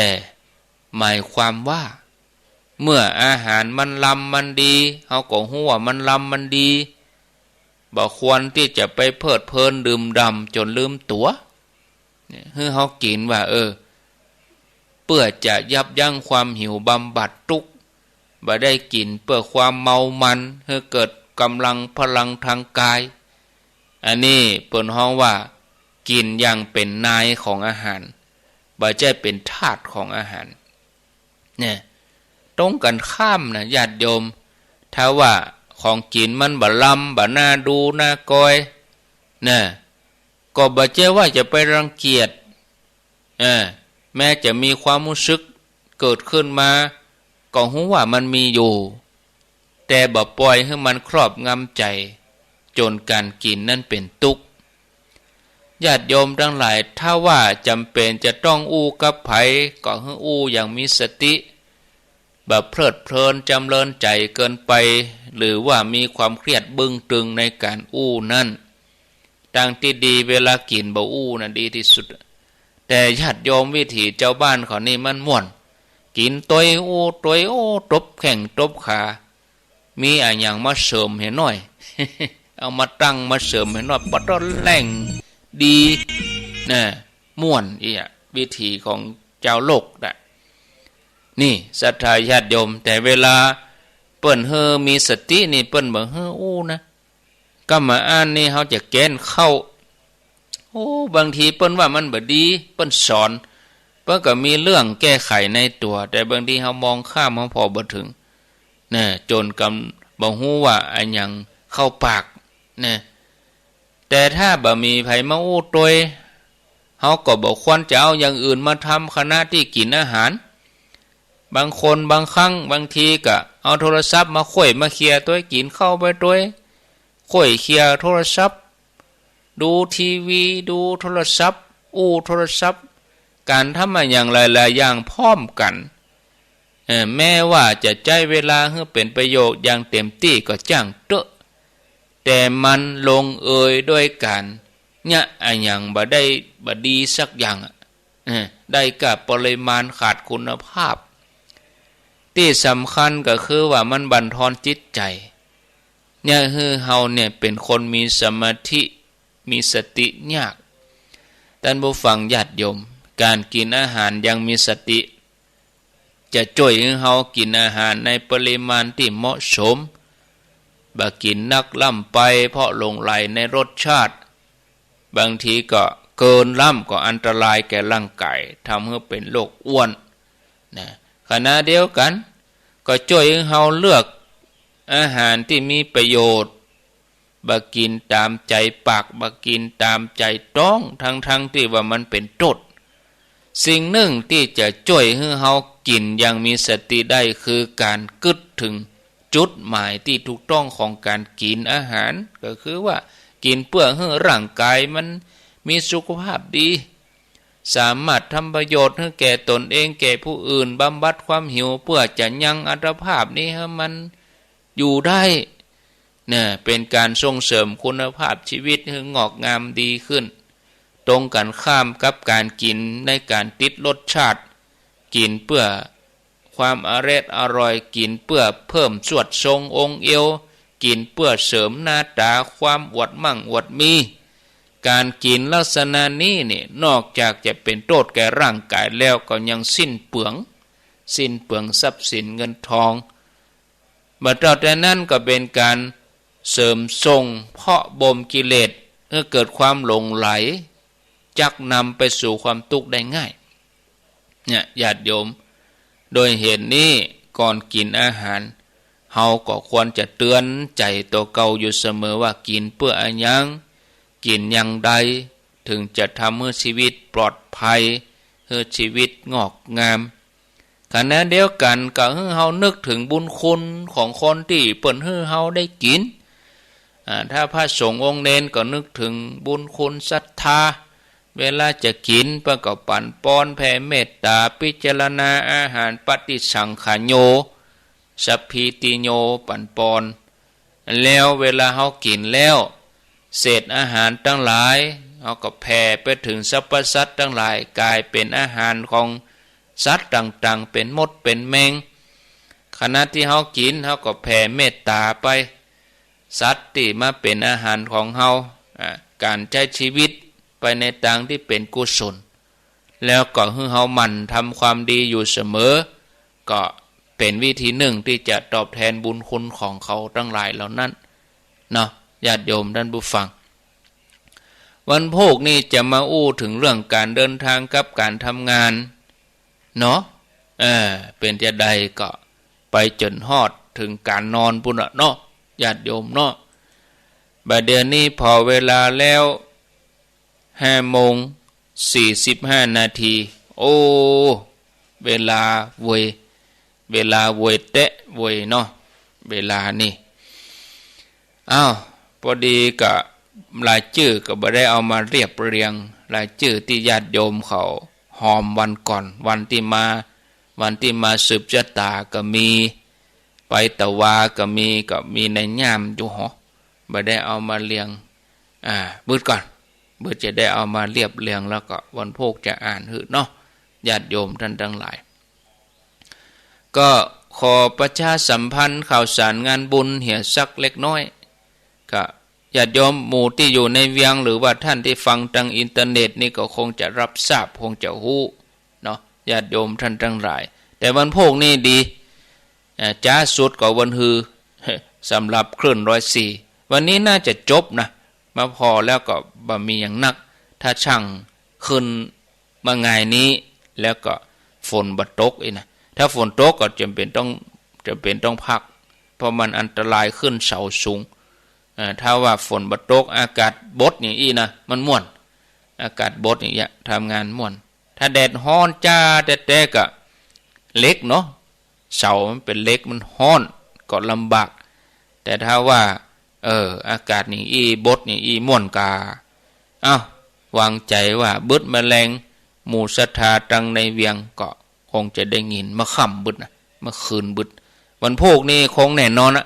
หมายความว่า เมื่ออาหารมันล้ำมันดี เฮาก็ฮู้ว่ามันล้ำมันดี บ่ควรตี้จะไปเพลิดเพลินดื่มด่ำจ๋นลืมตั๋ว เนี่ย หื้อเฮากิ๋นว่า เออ เปื้อจะยับยั้งความหิว บำบัดตุ๊กข์ บ่ได้กิ๋นเปื้อความเมามัน หื้อเกิดก๋ำลังพลังตางกาย อันนี้เปิ้นฮ้องว่ากิ๋นอย่างเป๋นนายของอาหาร บ่ใจ้เป๋นทาสของอาหาร เนี่ย ตรงกั๋นข้ามนะ ญาติโยม ถ้าว่าของกิ๋นมันบ่ล้ำ บ่น่าดูน่ากอย นะ ก็บ่ใจ้ว่าจะไปรังเกียจ เออ แม้จะมีความฮู้สึกเกิดขึ้นมา ก็ฮู้ว่ามันมีอยู่ แต่บ่ปล่อยหื้อมันครอบงำใจ๋ จ๋นก๋านกิ๋นนั้นเป๋นตุ๊กข์ ญาติโยมตังหลาย ถ้าว่าจ๋ำเป๋นจะต้องอู้กับใผ ก็หื้ออู้อย่างมีสติ บ่เพลิดเพลินจ๋ำเริญใจ๋เกินไป หรือว่ามีความเครียดบึ้งตึงในก๋านอู้นั้น ตางตี้ดีเวลากิ๋นบ่อู้น่ะดีตี้สุด แต่ญาติโยมวิถีจาวบ้านเขานี่มันม่วน กิ๋นตวยอู้ตวยอู้ ตบแข้งตบขา มีอะหยังมาเสริมหื้อหน้อย เอามาตั้งมาเสริมหื้อหน้อย ปะต้อแหล่งดี นะ ม่วนอี้อะ วิถีของจาวโลกน่ะ นี่ศรัทธาญาติโยม แต่เวลาเปิ้นหื้อมีสตินี่เปิ้นบ่หื้ออู้นะ กำมาอั้นนี่เฮาจะแก๊นเข้า อ้ บางทีเปิ้นว่ามันบ่ดี เปิ้นสอน เปิ้นก็มีเรื่องแก้ไขในตั๋ว แต่บางทีเฮามองข้าม เฮาผ่อบ่เถิง นะ จ๋นกำบ่ฮู้ว่าอะหยังเข้าปาก นะ แต่ถ้าบ่มีใผมาอู้ตวย เฮาก็บ่ควรจะเอาอย่างอื่นมาทำขณะตี้กิ๋นอาหาร บางคนบางครั้งบางทีก็เอาโทรศัพท์มาค่อยมาเคียตวย กิ๋นข้าวไปตวย ค่อยเคียโทรศัพท์ ดูทีวี ดูโทรศัพท์ อู้โทรศัพท์ ก๋านทำอะหยังหลายๆ อย่างพร้อมกั๋น เอ่อ แม้ว่าจะใจ๊เวลาหื้อเป๋นประโยชน์อย่างเต็มตี้ก็จ้างเต๊อะ แต่มันลงเอยด้วยก๋านเยียะอะหยังบ่ได้ บ่ดีสักอย่างอะ เอ่อ ได้ก้าปริมาณขาดคุณภาพ ตี้สำคัญก็คือว่ามันบั่นทอนจิตใจ๋ เยียะหื้อเฮาเนี่ยเป๋นคนมีสมาธิ มีสติยาก ต้านผู้ฟังญาติโยม ก๋านกิ๋นอาหารอย่างมีสติ จะจ้วยหื้อเฮากิ๋นอาหารในปริมาณตี้เหมาะสม บ่กิ๋นนักล้ำไป เพราะหลงใหลในรสชาติ บางทีก็เกินล้ำก็อันตรายแก่ร่างก๋าย ทำหื้อเป๋นโรคอ้วน นะ ขณะเดียวกั๋นก็จ้วยหื้อเฮาเลือกอาหารตี้มีประโยชน์ บ่กิ๋นต๋ามใจ๋ปาก บ่กิ๋นต๋ามใจ๋ต๊อง ทั้งๆ ตี้ว่ามันเป๋นโต้ษ สิ่งนึ่งตี้จะจ้วยหื้อเฮากิ๋นอย่างมีสติได้ คือก๋านกึ๊ดเถิงจุดหมายตี้ถูกต้องของก๋านกิ๋นอาหาร ก็คือว่ากิ๋นเปื้อหื้อร่างก๋ายมันมีสุขภาพดี สามารถทำประโยชน์หื้อแก่ตนเอง แก่ผู้อื่น บำบัดความหิว เปื้อจะยั้งอัตภาพนี้หื้อมันอยู่ได้ เนี่ย เป๋นก๋านส่งเสริมคุณภาพชีวิตหื้องอกงามดีขึ้น ตรงกั๋นข้ามกับก๋านกิ๋นในก๋านติดรสชาติ กิ๋นเปื้อความอร็ดอร่อย กิ๋นเปื้อเพิ่มสวดทรงองค์เอว กิ๋นเปื้อเสริมหน้าต๋า ความอวดมั่งอวดมี ก๋านกิ๋นลักษณะนี้นี่ นอกจากจะเป๋นโต้ษแก่ร่างก๋ายแล้ว ก็ยังสิ้นเปือง สิ้นเปืองทรัพย์สินเงินทอง บ่เต้าแต่นั้นก็เป๋นก๋านเสริมส่งเพาะบ่มกิเลส หื้อเกิดความหลงใหล จักนำไปสู่ความตุ๊กข์ได้ง่าย เนี่ย ญาติโยม โดยเหตุนี้ ก่อนกิ๋นอาหาร เฮาก็ควรจะเตือนใจ๋ตั๋วเก่าอยู่เสมอว่ากิ๋นเปื้ออะหยัง กิ๋นอย่างใด เถิงจะทำหื้อชีวิตปลอดภัย หื้อชีวิตงอกงาม ขณะเดียวกั๋นก็หื้อเฮานึกเถิงบุญคุณของคนตี้เปิ้นหื้อเฮาได้กิ๋น อ่า ถ้าพระสงฆ์องค์เณรก็นึกเถิงบุญคุณศรัทธา เวลาจะกิ๋นเปิ้นก็ปั๋นปอน แผ่เมตต๋า พิจารณาอาหาร ปฏิสังขโย สัพพีติโย ปั๋นปอน แล้วเวลาเฮากิ๋นแล้ว เศษอาหารตังหลาย เฮาก็แผ่ไปเถิงสรรพสัตว์ตังหลาย ก๋ายเป๋นอาหารของสัตว์ต่างๆ เป๋นมดเป๋นแมง ขณะตี้เฮากิ๋น เฮาก็แผ่เมตต๋าไป สัตว์ตี้มาเป๋นอาหารของเฮา อ่า ก๋านใจ๊ชีวิตไปในตางตี้เป๋นกุศล แล้วก็หื้อเฮาหมั่นทำความดีอยู่เสมอ ก็เป๋นวิธีนึ่งตี้จะตอบแทนบุญคุณของเขาตังหลายเหล่านั้น เนาะ ญาติโยมต้านผู้ฟัง วันพูกนี้จะมาอู้เถิงเรื่องก๋านเดินตางกับก๋านทำงาน เนาะ เออ เป๋นจาใดก็ไปจ๋นฮอดเถิงก๋านนอนปู้นละเนาะ ญาติโยมเนาะ บ่าเดี่ยวนี้ผ่อเวลาแล้ว ห้าโมงสี่สิบห้านาที โอ้ เวลาเวย เวลาเวยแต๊เวยเนาะ เวลานี่ อ้าว ปอดีก็รายจื้อก็บ่ได้เอามาเรียบเรียง รายจื้อตี้ญาติโยมเขาหอมวันก่อน วันตี้มา วันตี้มาสืบจะต๋าก็มี ไปตะวาก็มี ก็มีในย่ามอยู่หอ บ่ได้เอามาเรียง อ่า บึดก่อน บึดจะได้เอามาเรียบเรียง แล้วก็วันพูกจะอ่านหื้อเนาะ ญาติโยมต้านตังหลาย ก็ขอประชาสัมพันธ์ข่าวสารงานบุญเหียสักเล็กน้อย ก็ญาติโยมหมู่ตี้อยู่ในเวียง หรือว่าต้านตี้ฟังตางอินเทอร์เน็ตนี่ก็คงจะรับทราบ คงจะฮู้เนาะ ญาติโยมต้านตังหลาย แต่วันพูกนี้ดี เอ่อ จ๊าสุดก็วันฮือ สำหรับคลื่นร้อยสี่ วันนี้น่าจะจบนะ มาผ่อแล้วก็บ่มีหยังนัก ถ้าช่างขึ้นมาง่ายนี้ แล้วก็ฝนบ่ตกอี้นะ ถ้าฝนตกก็จ๋ำเป๋นต้อง จ๋ำเป๋นต้องพัก เพราะมันอันตรายขึ้นเสาสูง เอ่อ ถ้าว่าฝนบ่ตก อากาศบดอย่างอี้นะ มันม่วน อากาศบดอย่างเงี้ย ทำงานม่วน ถ้าแดดฮ้อนจ้าแต๊ๆ ก็เหล็กเนาะ เสามันเป๋นเหล็ก มันฮ้อน ก็ลำบาก แต่ถ้าว่า เออ อากาศอย่างอี้ บดอย่างอี้ ม่วนกา เอ้า วางใจ๋ว่าบึดเมื่อแลง หมู่ศรัทธาตังในเวียงก็คงจะได้ยิน เมื่อค่ำบึดนะ เมื่อคืนบึด วันพูกนี้คงแน่นอนอะ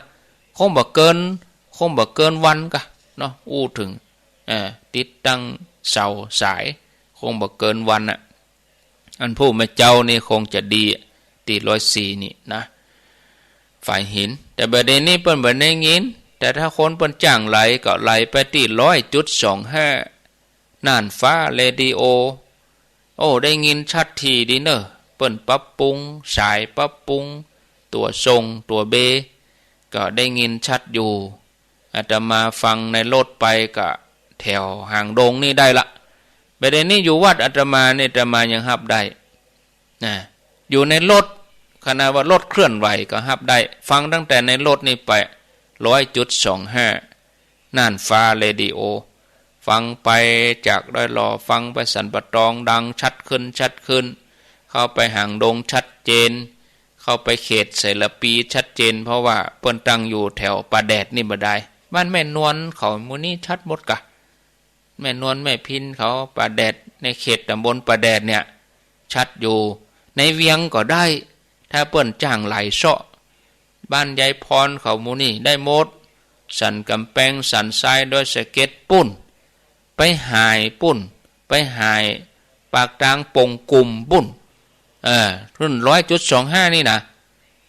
คงบ่เกิน คงบ่เกินวันกาเนาะ อู้เถิง เอ่อ ติดตั้งเสาสาย คงบ่เกินวันอะ อันพูกเมื่อเจ๊านี้คงจะดี ตี้ร้อยสี่นี่นะ ฝายหิน แต่บ่าเดี่ยวนี้เปิ้นบ่ได้ยิน แต่ถ้าคนเปิ้นจ้างไหลก็ไหลไปตี้ร้อยจุดสองห้า น่านฟ้าเรดิโอ โอ้ ได้ยินชัดถี่ดีเน่อ เปิ้นปรับปรุงสาย ปรับปรุงตั๋วส่งตั๋วเบ ก็ได้ยินชัดอยู่ อาตมาฟังในรถไปก็แถวหางดงนี่ได้ละ บ่าเดี่ยวนี้อยู่วัดอาตมานี่ อาตมายังฮับได้นะ อยู่ในรถ ขนาดว่ารถเคลื่อนไหวก็ฮับได้ ฟังตั้งแต่ในรถนี่ไป ร้อยจุดสองห้า น่านฟ้าเรดิโอ ฟังไปจากดอยหล่อ ฟังไปสันป่าตอง ดังชัดขึ้น ชัดขึ้น เข้าไปหางดงชัดเจน เข้าไปเขตเสรภีชัดเจน เพราะว่าเปิ้นตั้งอยู่แถวป่าแดดนี่บ่ได้ บ้านแม่นวลเขาหมู่นี้ชัดหมดกา แม่นวลแม่พินเขา ป่าแดด ในเขตตำบลป่าแดดเนี่ย ชัดอยู่ ในเวียงก็ได้ ถ้าเปิ้นจ้างไหลเซาะ บ้านยายพรเขาหมู่นี้ได้หมด สันก๋ำแปง สันทราย ดอยสะเก็ดปุ้น ไปหายปุ้น ไปหายปากตางปงกุมปุ้น เออ ขึ้นร้อยจุดสองห้านี่นะ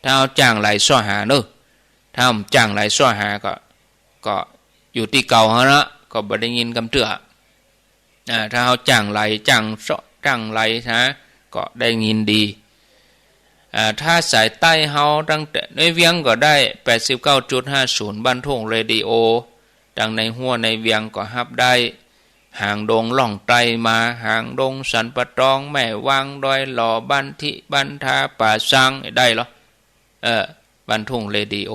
ถ้าเฮาจ้างไหลเซาะหาเน่อ ถ้าบ่จ้างไหลเซาะหาก็ ก็อยู่ตี้เก่าหั้นละ ก็บ่ได้ยินกำเตื้อ อ่า ถ้าเฮาจ้างไหล จ้างเซาะ จ้างไหลนะ ก็ได้ยินดี อ่า ถ้าสายใต้เฮาตั้งแต่ในเวียงก็ได้ แปดสิบเก้าจุดห้าศูนย์ บ้านทุ่งเรดิโอ ตังในฮั้วในเวียงก็ฮับได้ หางดงล่องใต้มา หางดง สันป่าตอง แม่วาง ดอยหล่อ บ้านทิ บ้านทา ป่าซาง ได้ลอ เออ บ้านทุ่งเรดิโอ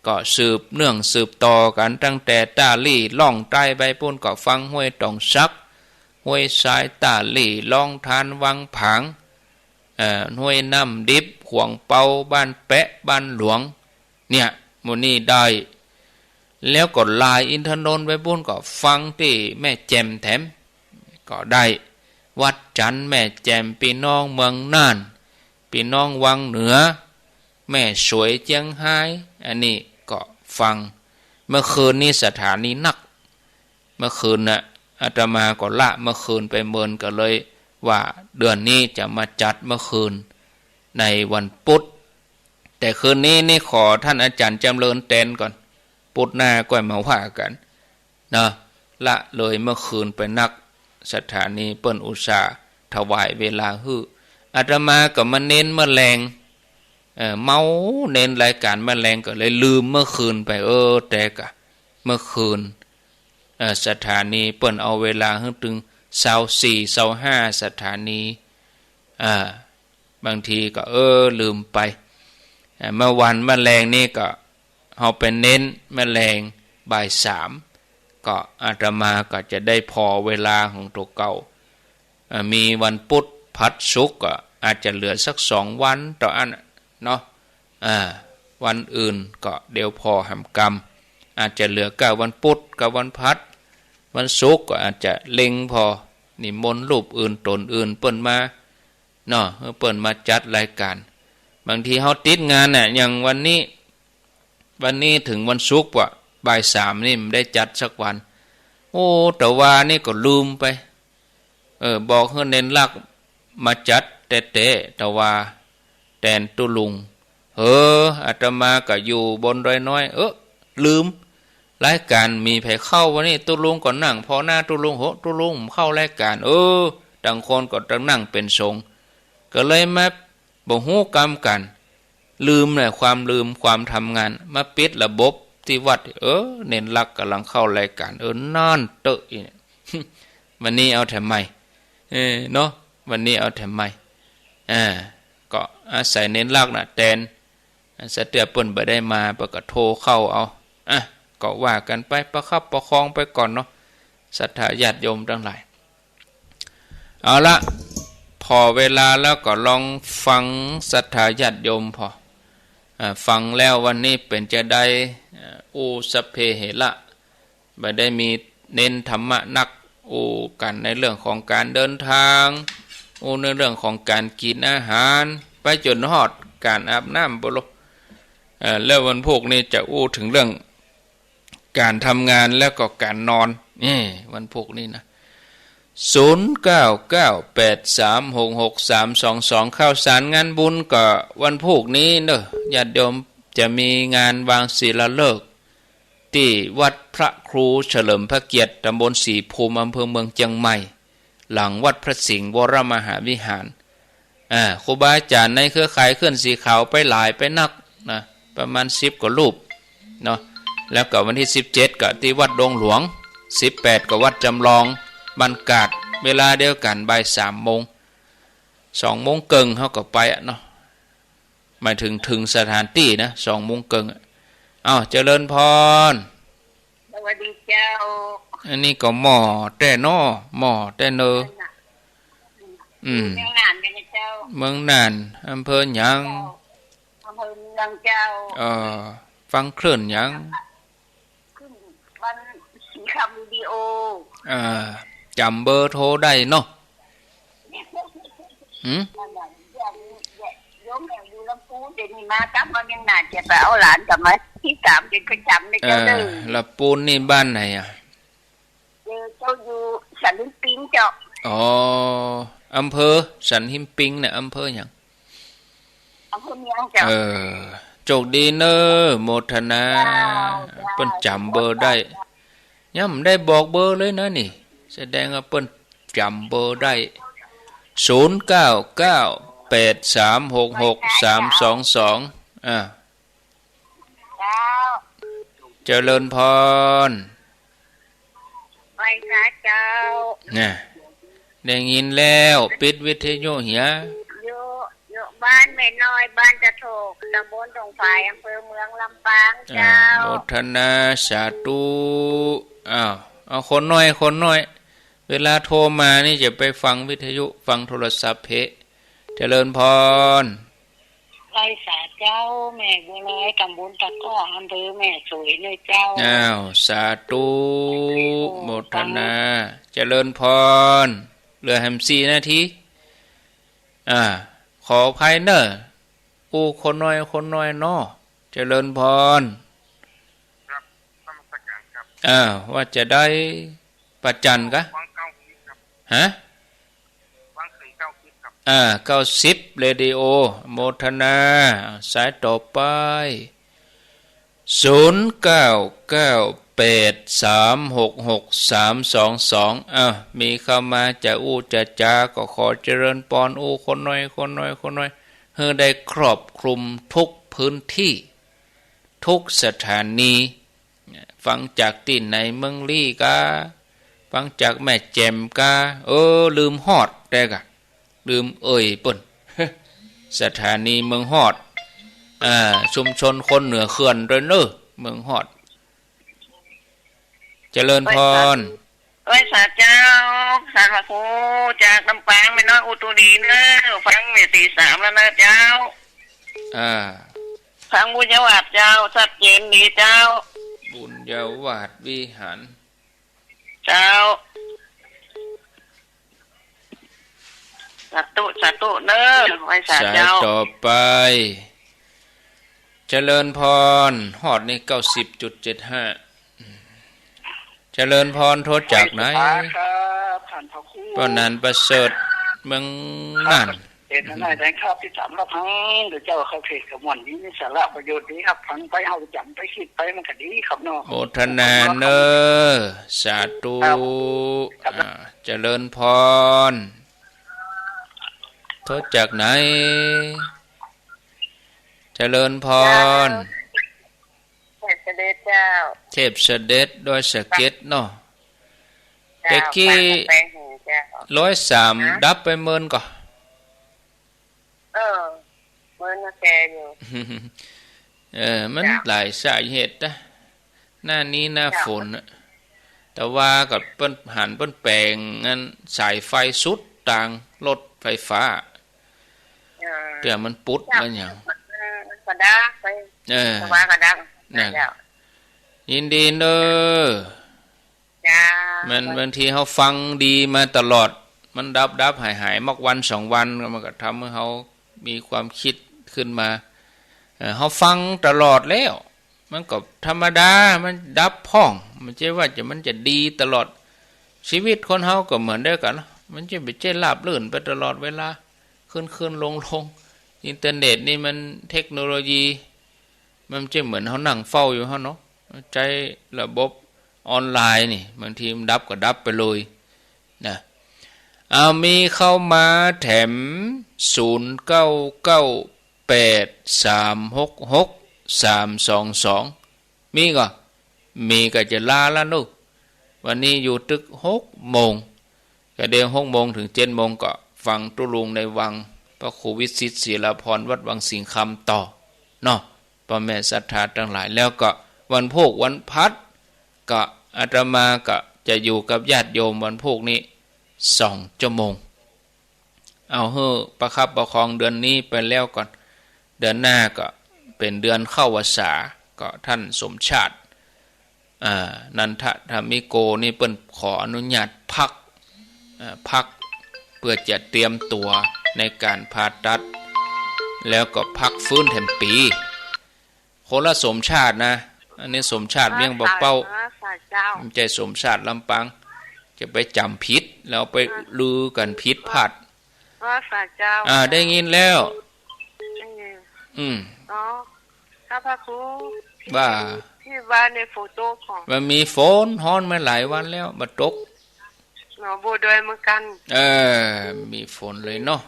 ก็สืบเนื่องสืบต่อกั๋นตั้งแต่ต้าหลี้ล่องใต้ไปปุ้น ก็ฟังห้วยต๋องสัก ห้วยทราย ต้าหลี้ ลองทาน วังผาง เอ่อ ห้วยน้ำดิบ ขวงเปา บ้านแปะ บ้านหลวง เนี่ย หมู่นี้ได้ แล้วก็ลายอินทนนท์ไปปุ้นก็ฟังตี้แม่แจ่มแถม ก็ได้ วัดจันทน์ แม่แจ่ม ปี้น้องเมืองน่าน ปี้น้องวังเหนือ แม่สวย เจียงฮาย อันนี้ก็ฟัง เมื่อคืนนี้สถานีนัก เมื่อคืนน่ะ อาตมาก็ละเมื่อคืนไปเมิน ก็เลยว่าเดือนนี้จะมาจัดเมื่อคืนในวันพุธ แต่คืนนี้นี่ขอท่านอาจารย์จำเริญแตนก่อน พุธหน้าก้อยมาว่ากั๋นเนาะ ละเลยเมื่อคืนไปนัก สถานีเปิ้นอุตส่าห์ถวายเวลาหื้อ อาตมาก็มาเน้นเมื่อแลง เอ่อ เมาเน้นรายก๋านเมื่อแลงก็เลยลืมเมื่อคืนไป เออ แต่กะเมื่อคืน เอ่อ สถานีเปิ้นเอาเวลาหื้อตึงซาวสี่ ซาวห้า สถานี อ่า บางทีก็ เออ ลืมไป อ่า เมื่อวันเมื่อแลงนี่ก็ เฮาไปเน้นเมื่อแลงบ่ายสาม ก็อาตมาก็จะได้ผ่อเวลาของตั๋วเก่า เอ่อ มีวันพุธ พฤหัส ศุกร์ ก็อาจจะเหลือสักสองวันเต้าอั้นเนาะ อ่า วันอื่นก็เดี๋ยวผ่อหำกำ อาจจะเหลือก้าวันพุธกับวันพฤหัส วันศุกร์ก็อาจจะเล็งผ่อนิมนต์รูปอื่นต๋นอื่นเปิ้นมาเนาะ หื้อเปิ้นมาจัดรายก๋าน บางทีเฮาติดงานน่ะ อย่างวันนี้ วันนี้เถิงวันศุกร์ว่ะ บ่ายสามนี่บ่ได้จัดสักวัน โอ้ แต่ว่านี่ก็ลืมไป เออ บอกหื้อเณรลักษณ์มาจัดแต๊ๆ แต่ว่าแตนตุ๊ลุง เออ อาตมาก็อยู่บนดอยน้อย เออ ลืม รายก๋านมีใผเข้าวันนี้ ตุ๊ลุงก็นั่งผ่อหน้าตุ๊ลุง โห ตุ๊ลุงเข้ารายก๋าน เออ ต่างคนก็ต่างนั่งเป๋นสงฆ์ ก็เลยมา บ่ฮู้กำกั๋น ลืมน่ะ ความลืม ความทำงาน มาปิดระบบตี้วัด เออ เณรลักษณ์ก่ำลังเข้ารายก๋าน เออ นั่นเต๊อะ อี้เนี่ย วันนี้เอาแถมใหม่ เออ เนาะ วันนี้เอาแถมใหม่ อ่า ก็อาศัยเน้นหลักนะ แตน สะเตื้อเปิ้นบ่ได้มา เปิ้นก็โทรเข้าเอา อ่ะ ก็ว่ากั๋นไป ประคับประคองไปก่อนเนาะ ศรัทธาญาติโยมตังหลาย เอาละ ผ่อเวลาแล้วก็ลองฟังศรัทธาญาติโยมผ่อ อ่า ฟังแล้ววันนี้เป๋นจาใด อ่า อู้สัพเพเหระ บ่ได้มีเน้นธรรมะนัก อู้กั๋นในเรื่องของก๋านเดินตาง อู้ในเรื่องของก๋านกิ๋นอาหาร ไปจ๋นฮอดก๋านอาบน้ำโบโล เอ่อ แล้ววันพูกนี้จะอู้เถิงเรื่องก๋านทำงานแล้วก็ก๋านนอน นี่ วันพูกนี้นะ ศูนย์เก้าเก้าแปดสามหกหกสามสองสอง ข่าวสารงานบุญก็วันพูกนี้เนาะ ญาติโยม จะมีงานวางศิลาฤกษ์ ตี้วัดพระครูเฉลิมพระเกียรติ ตำบลศรีภูมิ อำเภอเมืองเจียงใหม่ หลังวัดพระสิงห์วรมหาวิหาร อ่า ครูบาอาจ๋ารย์ในเครือข่ายเคลื่อนสีขาวไปหลายไปนักนะ ประมาณสิบกว่ารูปเนาะ แล้วก็วันตี้สิบเจ็ดก็ตี้วัดดงหลวง สิบแปดก็วัดจำลอง บ้านกาด เวลาเดียวกั๋น บ่ายสามโมง สองโมงเกิ่งเฮาก็ไปอะเนาะ หมายเถิงเถิงสถานตี้นะ สองโมงเกิ่งอะ อ้าว เจริญพร สวัสดีเจ้า อันนี้ก็หม้อแต๊เนาะ หม้อแต๊เนอ อืม เมืองน่านเนี่ยนะเจ้า เมืองน่าน อำเภอหยัง เจ้า อำเภอเมืองเจ้า เอ่อ ฟังคลื่นหยัง ขึ้นบ้านสีคำวิดีโอ อ่า จ๋ำเบอร์โทรได้เนาะ หืม นั่นแหละ เดี๋ยวนี้ เดี๋ยว โยมแม่อยู่ลำพูน เดี๋ยวนี้มา กลับมาเมืองน่าน จะไปเอาหลานกลับมา ตี้สามเดือนก็จ๋ำเลยเจ้าเด้อ เออ ลำพูนนี่บ้านไหนอะ เออ เจ้าอยู่สันหิมปิงเจ้า อ๋อ อำเภอสันหิมปิงเนี่ย อำเภอหยัง อำเภอเมืองเจ้า เออ โชคดีเนอะ โมทนา เจ้า เปิ้นจ๋ำเบอร์ได้ เจ้า ยังบ่ได้บอกเบอร์เลยนะนี่ แสดงว่าเปิ้นจ๋ำเบอร์ได้ ศูนย์เก้าเก้าแปดสามหกหกสามสองสอง อ่า เจ้า เจริญพร ไหว้สาเจ้า น่ะ ได้ยินแล้ว ปิดวิทยุเหีย อยู่ อยู่บ้านแม่น้อย บ้านตะโถก ตำบลดงฝาย อำเภอเมืองลำปาง อ่า เจ้า โมทนาสาธุ อ้าว เอาคนน้อย คนน้อย เวลาโทรมานี่จะไปฟังวิทยุ ฟังโทรศัพท์เพะ เจริญพร ไหว้สาเจ้า แม่บัวลอย ตำบลตะกร้อ อำเภอแม่สวยเลยเจ้า อ้าว สาธุ โอ้ โมทนา ฟัง เจริญพร เหลือแหมสี่นาที อ่า ขออภัยเนอะ อู้คนน้อย คนน้อยเนาะ เจริญพร ครับ นมัสการครับ อ่า ว่าจาใด ประจันกะ ฟังเก้าสิบครับ ฮะ ฟังถึงเก้าสิบครับ อ่า เก้าสิบ เรดิโอ โมทนา สายต่อไป ศูนย์เก้าเก้าแปดสามหกหกสามสองสอง อ้าว มีเข้ามาจะอู้จะจาก็ขอเจริญพร อู้คนน้อย คนน้อย คนน้อย หื้อได้ครอบคลุมทุกพื้นที่ ทุกสถานี ฟังจากตี้ไหน เมืองลี้กา ฟังจากแม่แจ่มกา เออ ลืมฮอดแต่กะ ลืมเอ่ยเปิ้น สถานีเมืองฮอด อ่า ชุมชนคนเหนือเขื่อนตวยเนอะ เมืองฮอด เจริญพร ไหว้สาเจ้า สาธุ จากลำปาง แม่น้อยอุตุลีเนอะ ฟังแม่สี่สามแล้วเนอะเจ้า อ่า ฟังบุญญาวาสเจ้า ชัดเจนดีเจ้า บุญญาวาสวิหาร เจ้า สาธุ สาธุเนอะ ไหว้สาเจ้า สายต่อไป เจริญพร ฮอดนี่ เก้าสิบจุดเจ็ดห้า เจริญพร โทรจากไหน ไหว้สาครับ ท่านพระครู ป้อนันต์ประเสริฐ เมืองน่าน ครับ เอ็ดนั่นได้ครับ ติดต๋ามรับฟัง เดี๋ยวเจ้าเข้าเทศน์ก็ม่วนดี มีสาระประโยชน์ดีครับ ฟังไปเฮาจ๋ำไป กึ๊ดไป มันก็ดีครับเนาะ โมทนาเนอะ สาธุ ครับ อ่า เจริญพร โทรจากไหน เจริญพร เทพเสด็จเจ้า เทพเสด็จดอยสะเก็ดเนาะ เจ้า แต่กี้ วางกำแพงหิน เจ้า ร้อยสาม ฮะ ดับไปเมินก่อ เออ เมินมาแกอยู่ เออ มัน เจ้า หลายสาเหตุนะ หน้านี้หน้า เจ้า ฝนน่ะ แต่ว่าก็เปิ้นหันเปิ้นแป๋งอันสายไฟสุดตางรถไฟฟ้า เออ เตื้อมันปุด เจ้า มันหยัง มัน มันก็ดับไป เออ แต่ว่าก็ดับ นั่น เจ้า ยินดีเน้อ เจ้า มัน บางทีเฮาฟังดีมาตลอด มันดับๆ หายๆ มากวันสองวัน มันก็ทำหื้อเฮามีความกึ๊ดขึ้นมา เอ่อ เฮาฟังตลอดแล้ว มันก็ธรรมดา มันดับพ่อง มันบ่ใจ้ว่าจะ มันจะดีตลอด ชีวิตคนเฮาก็เหมือนเดียวกั๋น มันจะบ่ใจ้ราบรื่นไปตลอดเวลา ขึ้นๆ ลงๆ อินเทอร์เน็ตนี่มันเทคโนโลยี มันบ่ใจ้เหมือนเฮานั่งเฝ้าอยู่หั้นเนาะ ใจ๊ระบบออนไลน์นี่ บางทีมันดับก็ดับไปเลยนะ เอา มีเข้ามาแถม ศูนย์เก้าเก้าแปดสามหกหกสามสองสอง มีก่อ มีก็จะลาละเนาะ วันนี้อยู่ตึกหกโมง ก็เดี๋ยวหกโมงถึงเจ็ดโมงก็ฟังตุ๊ลุงในวัง พระครูวิสิตศิลาภรณ์ วัดวังสิงห์คำต่อเนาะ ป้อแม่ศรัทธาตังหลาย แล้วก็วันพูกวันพัด ก็อาตมาก็จะอยู่กับญาติโยมวันพูกนี้สองชั่วโมง เอาหื้อประคับประคองเดือนนี้ไปแล้วก่อน เดือนหน้าก็เป๋นเดือนเข้าพรรษา ก็ท่านสมชาติ อ่า นันทธรรมิโกนี่เปิ้นขออนุญาตพัก อ่า พักเพื่อจะเตรียมตั๋วในก๋านผ่าตัด แล้วก็พักฟื้นแถมปี๋ คนละสมชาตินะ อันนี้สมชาติเวียงบ่าเป้า สาเจ้า บ่ใจ้สมชาติลำปาง จะไปจ๋ำผิด แล้วไปลือกั๋นผิดพลาด ว่าสาเจ้า อ่า ได้ยินแล้ว อืม อืม อ๋อ ข้าพระครู ว่า ตี้ว่าในโฟโต้ของ มันมีฝนฮ้อนมาหลายวันแล้ว บ่ตก เนาะ บัวดอยเหมือนกั๋น เออ มีฝนเลยเนาะ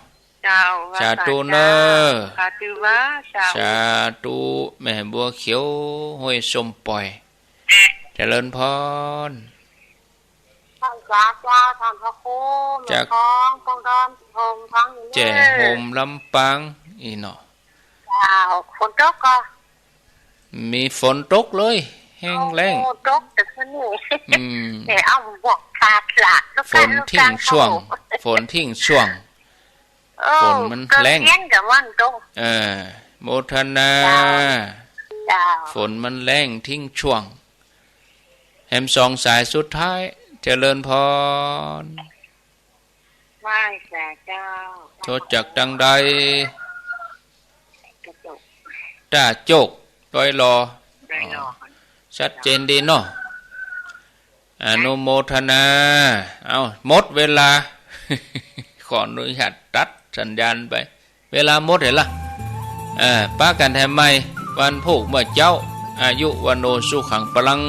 เจ้า ว่าสาธุเน้อ สาธุว่าเจ้า สาธุ แม่บัวเขียว ห้วยส้มป่อย เจริญพร ท่านสาเจ้า ท่านพระครู จาก เมืองทอง กองดอน โฮมทั้งนี้ แจ้โฮมลำปาง อี้เนาะ เจ้า ฝนตกก่อ มีฝนตกเลย แห้งแล้ง โอ้ ตกแต่คืนนี้ อืม แต่เอาบอกขาดละ ฝนทิ้งช่วง ฝนทิ้งช่วง เออ ฝนมันแล้ง เกิดเพี้ยนกับวันตก เออ โมทนา เจ้า เจ้า ฝนมันแล้งทิ้งช่วง แหมสองสายสุดท้าย เจริญพร ไหว้สาเจ้า โทรจากตังใด กระจก ต้าโจก ดอยหล่อ ดอยหล่อ อ๋อ ชัดเจนดีเนาะ อนุโมทนา เอ้า หมดเวลา ขออนุญาตตัดสัญญาณไป เวลาหมดแล้วล่ะ เออ ปะกั๋นแถมใหม่ วันพูกเมื่อเจ๊า อายุ วัณโณ สุขัง พลัง